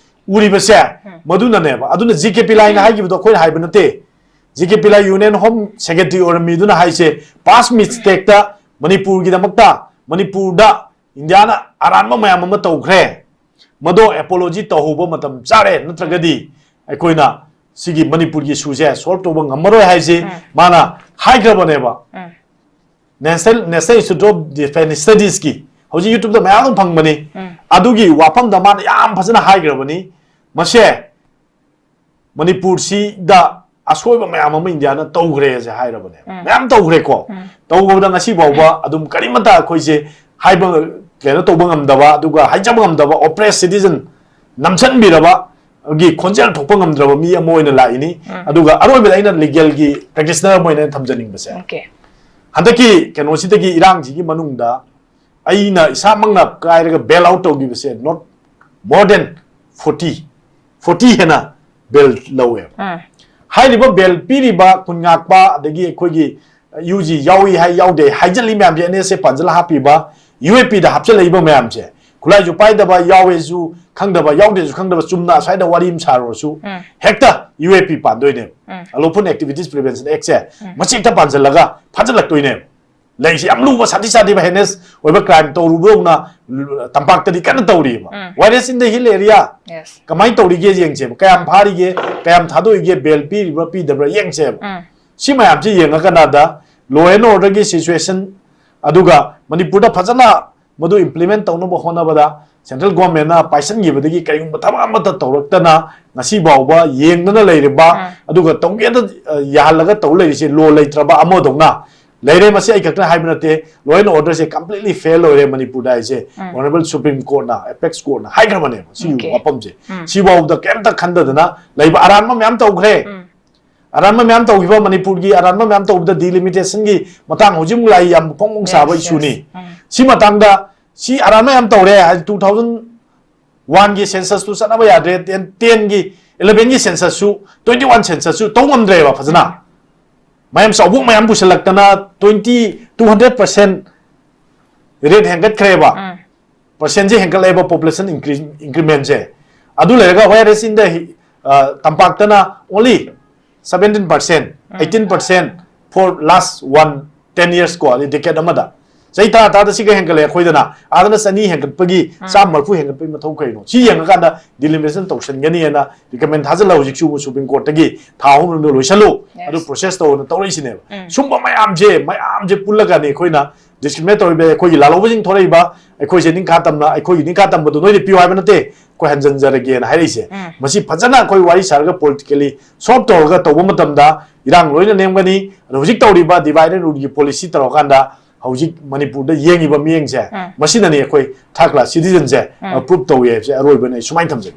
ꯎꯔꯤꯕꯁꯦ ꯎꯝ꯫ ꯃꯗꯨꯅꯅꯦꯕ꯫ ꯑꯗꯨꯅ ꯖꯤ ꯀꯦ ꯄꯤ ꯂꯥꯏꯅ ꯍꯥꯏꯈꯤꯕꯗꯣ ꯑꯩꯈꯣꯏꯅ ꯍꯥꯏꯕ ꯅꯠꯇꯦ꯫ ꯖꯤ ꯀꯦ ꯄꯤ ꯂꯥꯏ ꯌꯨꯅꯤꯌꯟ ꯍꯣꯝ ꯁꯦꯀ꯭ꯔꯦꯇꯔꯤ ꯑꯣꯏꯔꯝꯃꯤꯗꯨꯅ ꯍꯥꯏꯁꯦ, ꯄꯥꯁ ꯃꯤꯁꯇꯦꯛꯇ ꯃꯅꯤꯄꯨꯔꯒꯤꯗꯃꯛꯇ ꯃꯅꯤꯄꯨꯔꯗ ꯏꯟꯗꯤꯌꯥꯅ ꯑꯔꯥꯟꯕ ꯃꯌꯥꯝ ꯑꯃ ꯇꯧꯈ꯭ꯔꯦ, ꯃꯗꯣ ꯑꯦꯄꯣꯂꯣꯖꯤ ꯇꯧꯍꯧꯕ ꯃꯇꯝ ꯆꯥꯔꯦ, ꯅꯠꯇ꯭ꯔꯒꯗꯤ ꯑꯩꯈꯣꯏꯅ ꯁꯤꯒꯤ ꯃꯅꯤꯄꯨꯔꯒꯤ ꯏꯁꯨꯁꯦ ꯁꯣꯜꯕ ꯇꯧꯕ ꯉꯝꯃꯔꯣꯏ ꯍꯥꯏꯁꯤ ꯎꯝ꯫ ꯃꯥꯅ ꯍꯥꯏꯈ꯭ꯔꯕꯅꯦꯕ꯫ Um. National national institute of defence ꯁ꯭ꯇꯗꯤꯁꯀꯤ ꯍꯧꯖꯤꯛ ꯌꯨꯇ꯭ꯌꯨꯕꯇ ꯃꯌꯥꯝ ꯑꯃ ꯐꯪꯕꯅꯤ꯫ ꯎꯝ꯫ ꯑꯗꯨꯒꯤ ꯋꯥꯐꯝꯗ ꯃꯥꯅ ꯌꯥꯝ ꯐꯖꯅ ꯍꯥꯏꯈ꯭ꯔꯕꯅꯤ꯫ ꯃꯁꯦ ꯃꯅꯤꯄꯨꯔꯁꯤꯗ ꯑꯁꯣꯏꯕ ꯃꯌꯥꯝ ꯑꯃ ꯏꯟꯗꯤꯌꯥꯅ ꯇꯧꯈ꯭ꯔꯦꯁꯦ ꯍꯥꯏꯔꯕꯅꯦ꯫ ꯎꯝ꯫ ꯃꯌꯥꯝ ꯇꯧꯈ꯭ꯔꯦꯀꯣ꯫ ꯎꯝ꯫ ꯇꯧꯕꯗ ꯉꯁꯤ ꯐꯥꯎꯕ ꯑꯗꯨꯝ ꯀꯔꯤꯃꯠꯇ ꯑꯩꯈꯣꯏꯁꯦ ꯍꯥꯏꯕ, ꯀꯩꯅꯣ ꯇꯧꯕ ꯉꯝꯗꯕ, ꯑꯗꯨꯒ ꯍꯥꯏꯖꯕ ꯉꯝꯗꯕ, ꯑꯣꯄ꯭ꯔꯦꯁ ꯁꯤꯇꯤꯖꯟ ꯅꯝꯁꯤꯟꯕꯤꯔꯕ ꯒꯤ ꯈꯣꯟꯖꯦꯜ ꯊꯣꯛꯄ ꯉꯝꯗ꯭ꯔꯕ ꯃꯤ ꯑꯃ ꯑꯣꯏꯅ ꯂꯥꯛꯏꯅꯤ꯫ ꯎꯝ꯫ ꯑꯗꯨꯒ ꯑꯔꯣꯏꯕꯗ ꯑꯩꯅ ꯂꯤꯒꯦꯜꯒꯤ ꯄ꯭ꯔꯦꯛꯇꯤꯁꯅꯔ ꯑꯃ ꯑꯣꯏꯅ ꯊꯝꯖꯅꯤꯡꯕꯁꯦ, ꯑꯣꯀꯦ꯫ ꯍꯟꯗꯛꯀꯤ ꯀꯩꯅꯣꯁꯤꯗꯒꯤ, ꯏꯔꯥꯡꯁꯤꯒꯤ ꯃꯅꯨꯡꯗ ꯑꯩꯅ ꯏꯁꯥꯃꯛꯅ ꯀꯥꯏꯔꯒ ꯕꯦꯜ out ꯇꯧꯈꯤꯕꯁꯦ not more than forty, forty ꯍꯦꯟꯅ ꯕꯦꯜ ꯂꯧꯋꯦꯕ꯫ ꯎꯝ꯫ ꯍꯥꯏꯔꯤꯕ ꯕꯦꯜ ꯄꯤꯔꯤꯕ ꯀꯨꯟ ꯉꯥꯛꯄ, ꯑꯗꯒꯤ ꯑꯩꯈꯣꯏꯒꯤ ꯌꯨ ꯖꯤ ꯌꯥꯎꯏ ꯍꯥꯏ ꯌꯥꯎꯗꯦ ꯍꯥꯏꯖꯤꯜꯂꯤ ꯃꯌꯥꯝꯁꯦ, ꯑꯦꯟ ꯑꯦꯁ ꯑꯦ ꯄꯥꯟꯖꯤꯜꯂ ꯍꯥꯞꯄꯤꯕ, ꯌꯨ ꯑꯦ ꯄꯤꯗ ꯍꯥꯞꯆꯤꯜꯂꯛꯏꯕ ꯃꯌꯥꯝꯁꯦ, ꯈꯨꯠꯂꯥꯏꯁꯨ ꯄꯥꯏꯗꯕ, ꯌꯥꯎꯋꯦꯁꯨ ꯈꯪꯗꯕ, ꯌꯥꯎꯗꯦꯁꯨ ꯈꯪꯗꯕ, ꯆꯨꯝꯅ ꯑꯁ꯭ꯋꯥꯏꯗ ꯋꯥꯔꯤ ꯑꯃ ꯁꯥꯔꯨꯔꯁꯨ ꯎꯝ꯫ ꯍꯦꯛꯇ ꯌꯨ ꯑꯦ ꯄꯤ ꯄꯥꯟꯗꯣꯏꯅꯦꯕ꯫ ꯎꯝ꯫ Unlawful Activities Prevention Act ꯁꯦ ꯎꯝ꯫ ꯃꯁꯤ ꯍꯦꯛꯇ ꯄꯥꯟꯁꯤꯜꯂꯒ ꯐꯥꯖꯤꯜꯂꯛꯇꯣꯏꯅꯦꯕ꯫ ꯂꯩꯁꯦ ꯌꯥꯝ ꯂꯨꯕ, ꯁꯥꯊꯤ ꯁꯥꯊꯤꯕ ꯍꯦꯅꯦꯁ ꯑꯣꯏꯕ ꯀ꯭ꯔꯥꯏꯝ ꯇꯧꯔꯨꯕꯗꯧꯅ ꯇꯝꯄꯥꯛꯇꯗꯤ ꯀꯟꯅ ꯇꯧꯔꯤꯕ꯫ ꯎꯝ꯫ Violence in the Hill Area Yes꯫ ꯀꯃꯥꯏꯅ ꯇꯧꯔꯤꯒꯦ ꯌꯦꯡꯁꯦꯕ, ꯀꯌꯥꯝ ꯐꯥꯔꯤꯒꯦ, ꯀꯌꯥꯝ ꯊꯥꯗꯣꯛꯏꯒꯦ, ꯕꯦꯜ ꯄꯤꯔꯤꯕ꯭ꯔꯥ ꯄꯤꯗꯕ꯭ꯔꯥ ꯌꯦꯡꯁꯦꯕ꯫ ꯎꯝ꯫ ꯁꯤ ꯃꯌꯥꯝꯁꯤ ꯌꯦꯡꯉꯀꯥꯟꯗ law and order ꯒꯤ situation, ꯑꯗꯨꯒ ꯃꯅꯤꯄꯨꯔꯗ ꯐꯖꯅ ꯃꯗꯨ implement ꯇꯧꯅꯕ ꯍꯣꯠꯅꯕꯗ ꯁꯦꯟꯇ꯭ꯔꯦꯜ ꯒꯣꯔꯃꯦꯟꯅ ꯄꯥꯏꯁꯟꯈꯤꯕꯗꯒꯤ ꯀꯔꯤꯒꯨꯝꯕ ꯊꯕꯛ ꯑꯃꯠꯇ ꯇꯧꯔꯛꯇꯅ ꯉꯁꯤ ꯐꯥꯎꯕ ꯌꯦꯡꯗꯅ ꯂꯩꯔꯤꯕ, ꯎꯝ꯫ ꯑꯗꯨꯒ ꯇꯧꯒꯦꯗ, ꯑ, ꯌꯥꯍꯜꯂꯒ ꯇꯧ ꯂꯩꯔꯤꯁꯦ ꯂꯣ ꯂꯩꯇ꯭ꯔꯕ ꯑꯃꯗꯧꯅ ꯂꯩꯔꯦ꯫ ꯃꯁꯤ ꯑꯩ ꯈꯛꯇꯅ ꯍꯥꯏꯕ ꯅꯠꯇꯦ, law and order say completely fail ꯑꯣꯏꯔꯦ ꯃꯅꯤꯄꯨꯔꯗ ꯍꯥꯏꯁꯦ꯫ ꯎꯝ꯫ Honourable Supreme Court ꯅ, Apex Court ꯅ ꯍꯥꯏꯈ꯭ꯔꯕꯅꯦꯕ ꯁꯤꯒꯤ Okay꯫ ꯋꯥꯐꯝꯁꯦ꯫ ꯎꯝ꯫ ꯁꯤꯐꯥꯎꯗ ꯀꯩꯝꯇ ꯈꯟꯗꯗꯅ ꯂꯩꯕ ꯑꯔꯥꯟꯕ ꯃꯌꯥꯝ ꯇꯧꯈ꯭ꯔꯦ꯫ ꯎꯝ꯫ ꯑꯔꯥꯟꯕ ꯃꯌꯥꯝ ꯇꯧꯈꯤꯕ, ꯃꯅꯤꯄꯨꯔꯒꯤ ꯑꯔꯥꯟꯕ ꯃꯌꯥꯝ ꯇꯧꯕꯗ ꯗꯤꯂꯤꯃꯤꯇꯦꯁꯟꯒꯤ ꯃꯇꯥꯡ ꯍꯧꯖꯤꯛ ꯑꯃꯨꯛ ꯂꯥꯛꯏ, ꯌꯥꯝ ꯐꯣꯡ ꯐꯣꯡ ꯁꯥꯕ ꯏꯁꯨꯅꯤ꯫ ꯁꯤ ꯃꯇꯥꯡꯗ ꯁꯤ ꯑꯔꯥꯟꯕ ꯌꯥꯝ ꯇꯧꯔꯦ ꯍꯥꯏꯗꯤ ꯇꯨ ꯊꯥꯎꯖꯟ ꯋꯥꯟꯒꯤ ꯁꯦꯟꯁꯁꯇꯨ ꯆꯠꯅꯕ ꯌꯥꯗ꯭ꯔꯦ, ꯇꯦꯟ ꯇꯦꯟꯒꯤ ꯏꯂꯚꯦꯟꯒꯤ ꯁꯦꯟꯁꯁꯁꯨ, ꯇ꯭ꯋꯦꯟꯇꯤ ꯋꯥꯟ ꯁꯦꯟꯁꯁꯁꯨ ꯇꯧ ꯉꯝꯗ꯭ꯔꯦꯕ ꯐꯖꯅ꯫ ꯃꯌꯥꯝ ꯆꯥꯎꯕꯣꯛ ꯃꯌꯥꯝ ꯄꯨꯁꯤꯜꯂꯛꯇꯅ twenty two hundred percent rate ꯍꯦꯟꯒꯠꯈ꯭ꯔꯦꯕ꯫ ꯄꯥꯔꯁꯦꯟꯁꯦ ꯍꯦꯟꯒꯠꯂꯛꯑꯦꯕ ꯄꯣꯄꯨꯂꯦꯁꯟ ꯏꯟꯀ꯭ꯔꯤꯃꯦꯟꯁꯦ꯫ ꯑꯗꯨ ꯂꯩꯔꯒ whereas in the ꯇꯝꯄꯥꯛꯇꯅ only seventeen percent, eighteen percent for last one ten years ꯀꯣ, ꯑꯗꯩ ꯗꯦꯀꯦꯠ ꯑꯃꯗ ꯆꯍꯤ ꯇꯔꯥ ꯇꯔꯥꯗ ꯁꯤꯒ ꯍꯦꯟꯒꯠꯂꯦ ꯑꯩꯈꯣꯏꯗꯅ꯫ ꯑꯥꯗꯅ ꯆꯅꯤ ꯍꯦꯟꯒꯠꯄꯒꯤ, ꯆꯥꯝꯃ ꯃꯔꯤꯐꯨ ꯍꯦꯟꯒꯠꯄꯒꯤ ꯃꯊꯧ ꯀꯩꯅꯣ? ꯁꯤ ꯌꯦꯡꯉꯀꯥꯟꯗ ꯗꯤꯂꯤꯃꯤꯇꯦꯁꯟ ꯇꯧꯁꯟꯒꯅꯤꯅ ꯔꯤꯀꯃꯦꯟ ꯊꯥꯖꯤꯜꯂ ꯍꯧꯖꯤꯛꯁꯨ ꯁꯨꯄ꯭ꯔꯤꯝ ꯀꯣꯔꯠꯇꯒꯤ ꯊꯥ ꯑꯍꯨꯝ ꯃꯅꯨꯡꯗ ꯂꯣꯏꯁꯜꯂꯨ, ꯑꯗꯨ ꯄ꯭ꯔꯣꯁꯦꯁ ꯇꯧꯅ ꯇꯧꯔꯛꯏꯁꯤꯅꯦꯕ꯫ ꯁꯨꯝꯕ ꯃꯌꯥꯝꯁꯦ, ꯃꯌꯥꯝꯁꯦ ꯄꯨꯜꯂꯒꯅꯤ ꯑꯩꯈꯣꯏꯅ ꯗꯤꯁꯀ꯭ꯔꯤꯃꯤꯅꯦꯠ ꯇꯧꯔꯤꯕ, ꯑꯩꯈꯣꯏꯒꯤ ꯂꯥꯜꯍꯧꯕꯁꯤꯡ ꯊꯣꯔꯛꯏꯕ, ꯑꯩꯈꯣꯏꯁꯦ ꯅꯤꯡꯈꯥ ꯇꯝꯅ, ꯑꯩꯈꯣꯏꯒꯤ ꯅꯤꯡꯈꯥ ꯇꯝꯕꯗꯣ ꯅꯣꯏꯗ ꯄꯤꯌꯨ ꯍꯥꯏꯕ ꯅꯠꯇꯦ, ꯑꯩꯈꯣꯏ ꯍꯟꯖꯟꯖꯔꯒꯦꯅ ꯍꯥꯏꯔꯛꯏꯁꯦ꯫ ꯃꯁꯤ ꯐꯖꯅ ꯑꯩꯈꯣꯏ ꯋꯥꯔꯤ ꯁꯥꯔꯒ ꯄꯣꯂꯤꯇꯤꯀꯦꯜꯂꯤ ꯁꯣꯜꯕ ꯇꯧꯔꯒ ꯇꯧꯕ ꯃꯇꯝꯗ ꯏꯔꯥꯡ ꯂꯣꯏꯅ ꯅꯦꯝꯒꯅꯤ꯫ ꯑꯗꯣ ꯍꯧꯖꯤꯛ ꯇꯧꯔꯤꯕ ꯗꯤꯚꯥꯏꯠ ꯑꯦꯟ ꯔꯨꯜꯒꯤ ꯄꯣꯂꯤꯁꯤ ꯇꯧꯔꯀꯥꯟꯗ ꯍꯧꯖꯤꯛ ꯃꯅꯤꯄꯨꯔꯗ ꯌꯦꯡꯉꯤꯕ ꯃꯤꯠꯌꯦꯡꯁꯦ, ꯃꯁꯤꯅꯅꯤ ꯑꯩꯈꯣꯏ ꯊꯥꯔꯠ ꯀ꯭ꯂꯥꯁ ꯁꯤꯇꯤꯖꯟꯁꯦ ꯄ꯭ꯔꯨꯞ ꯇꯧꯏ ꯍꯥꯏꯕꯁꯦ ꯑꯔꯣꯏꯕ ꯑꯣꯏꯅ ꯑꯩ ꯁꯨꯃꯥꯏꯅ ꯊꯝꯖꯒꯦ꯫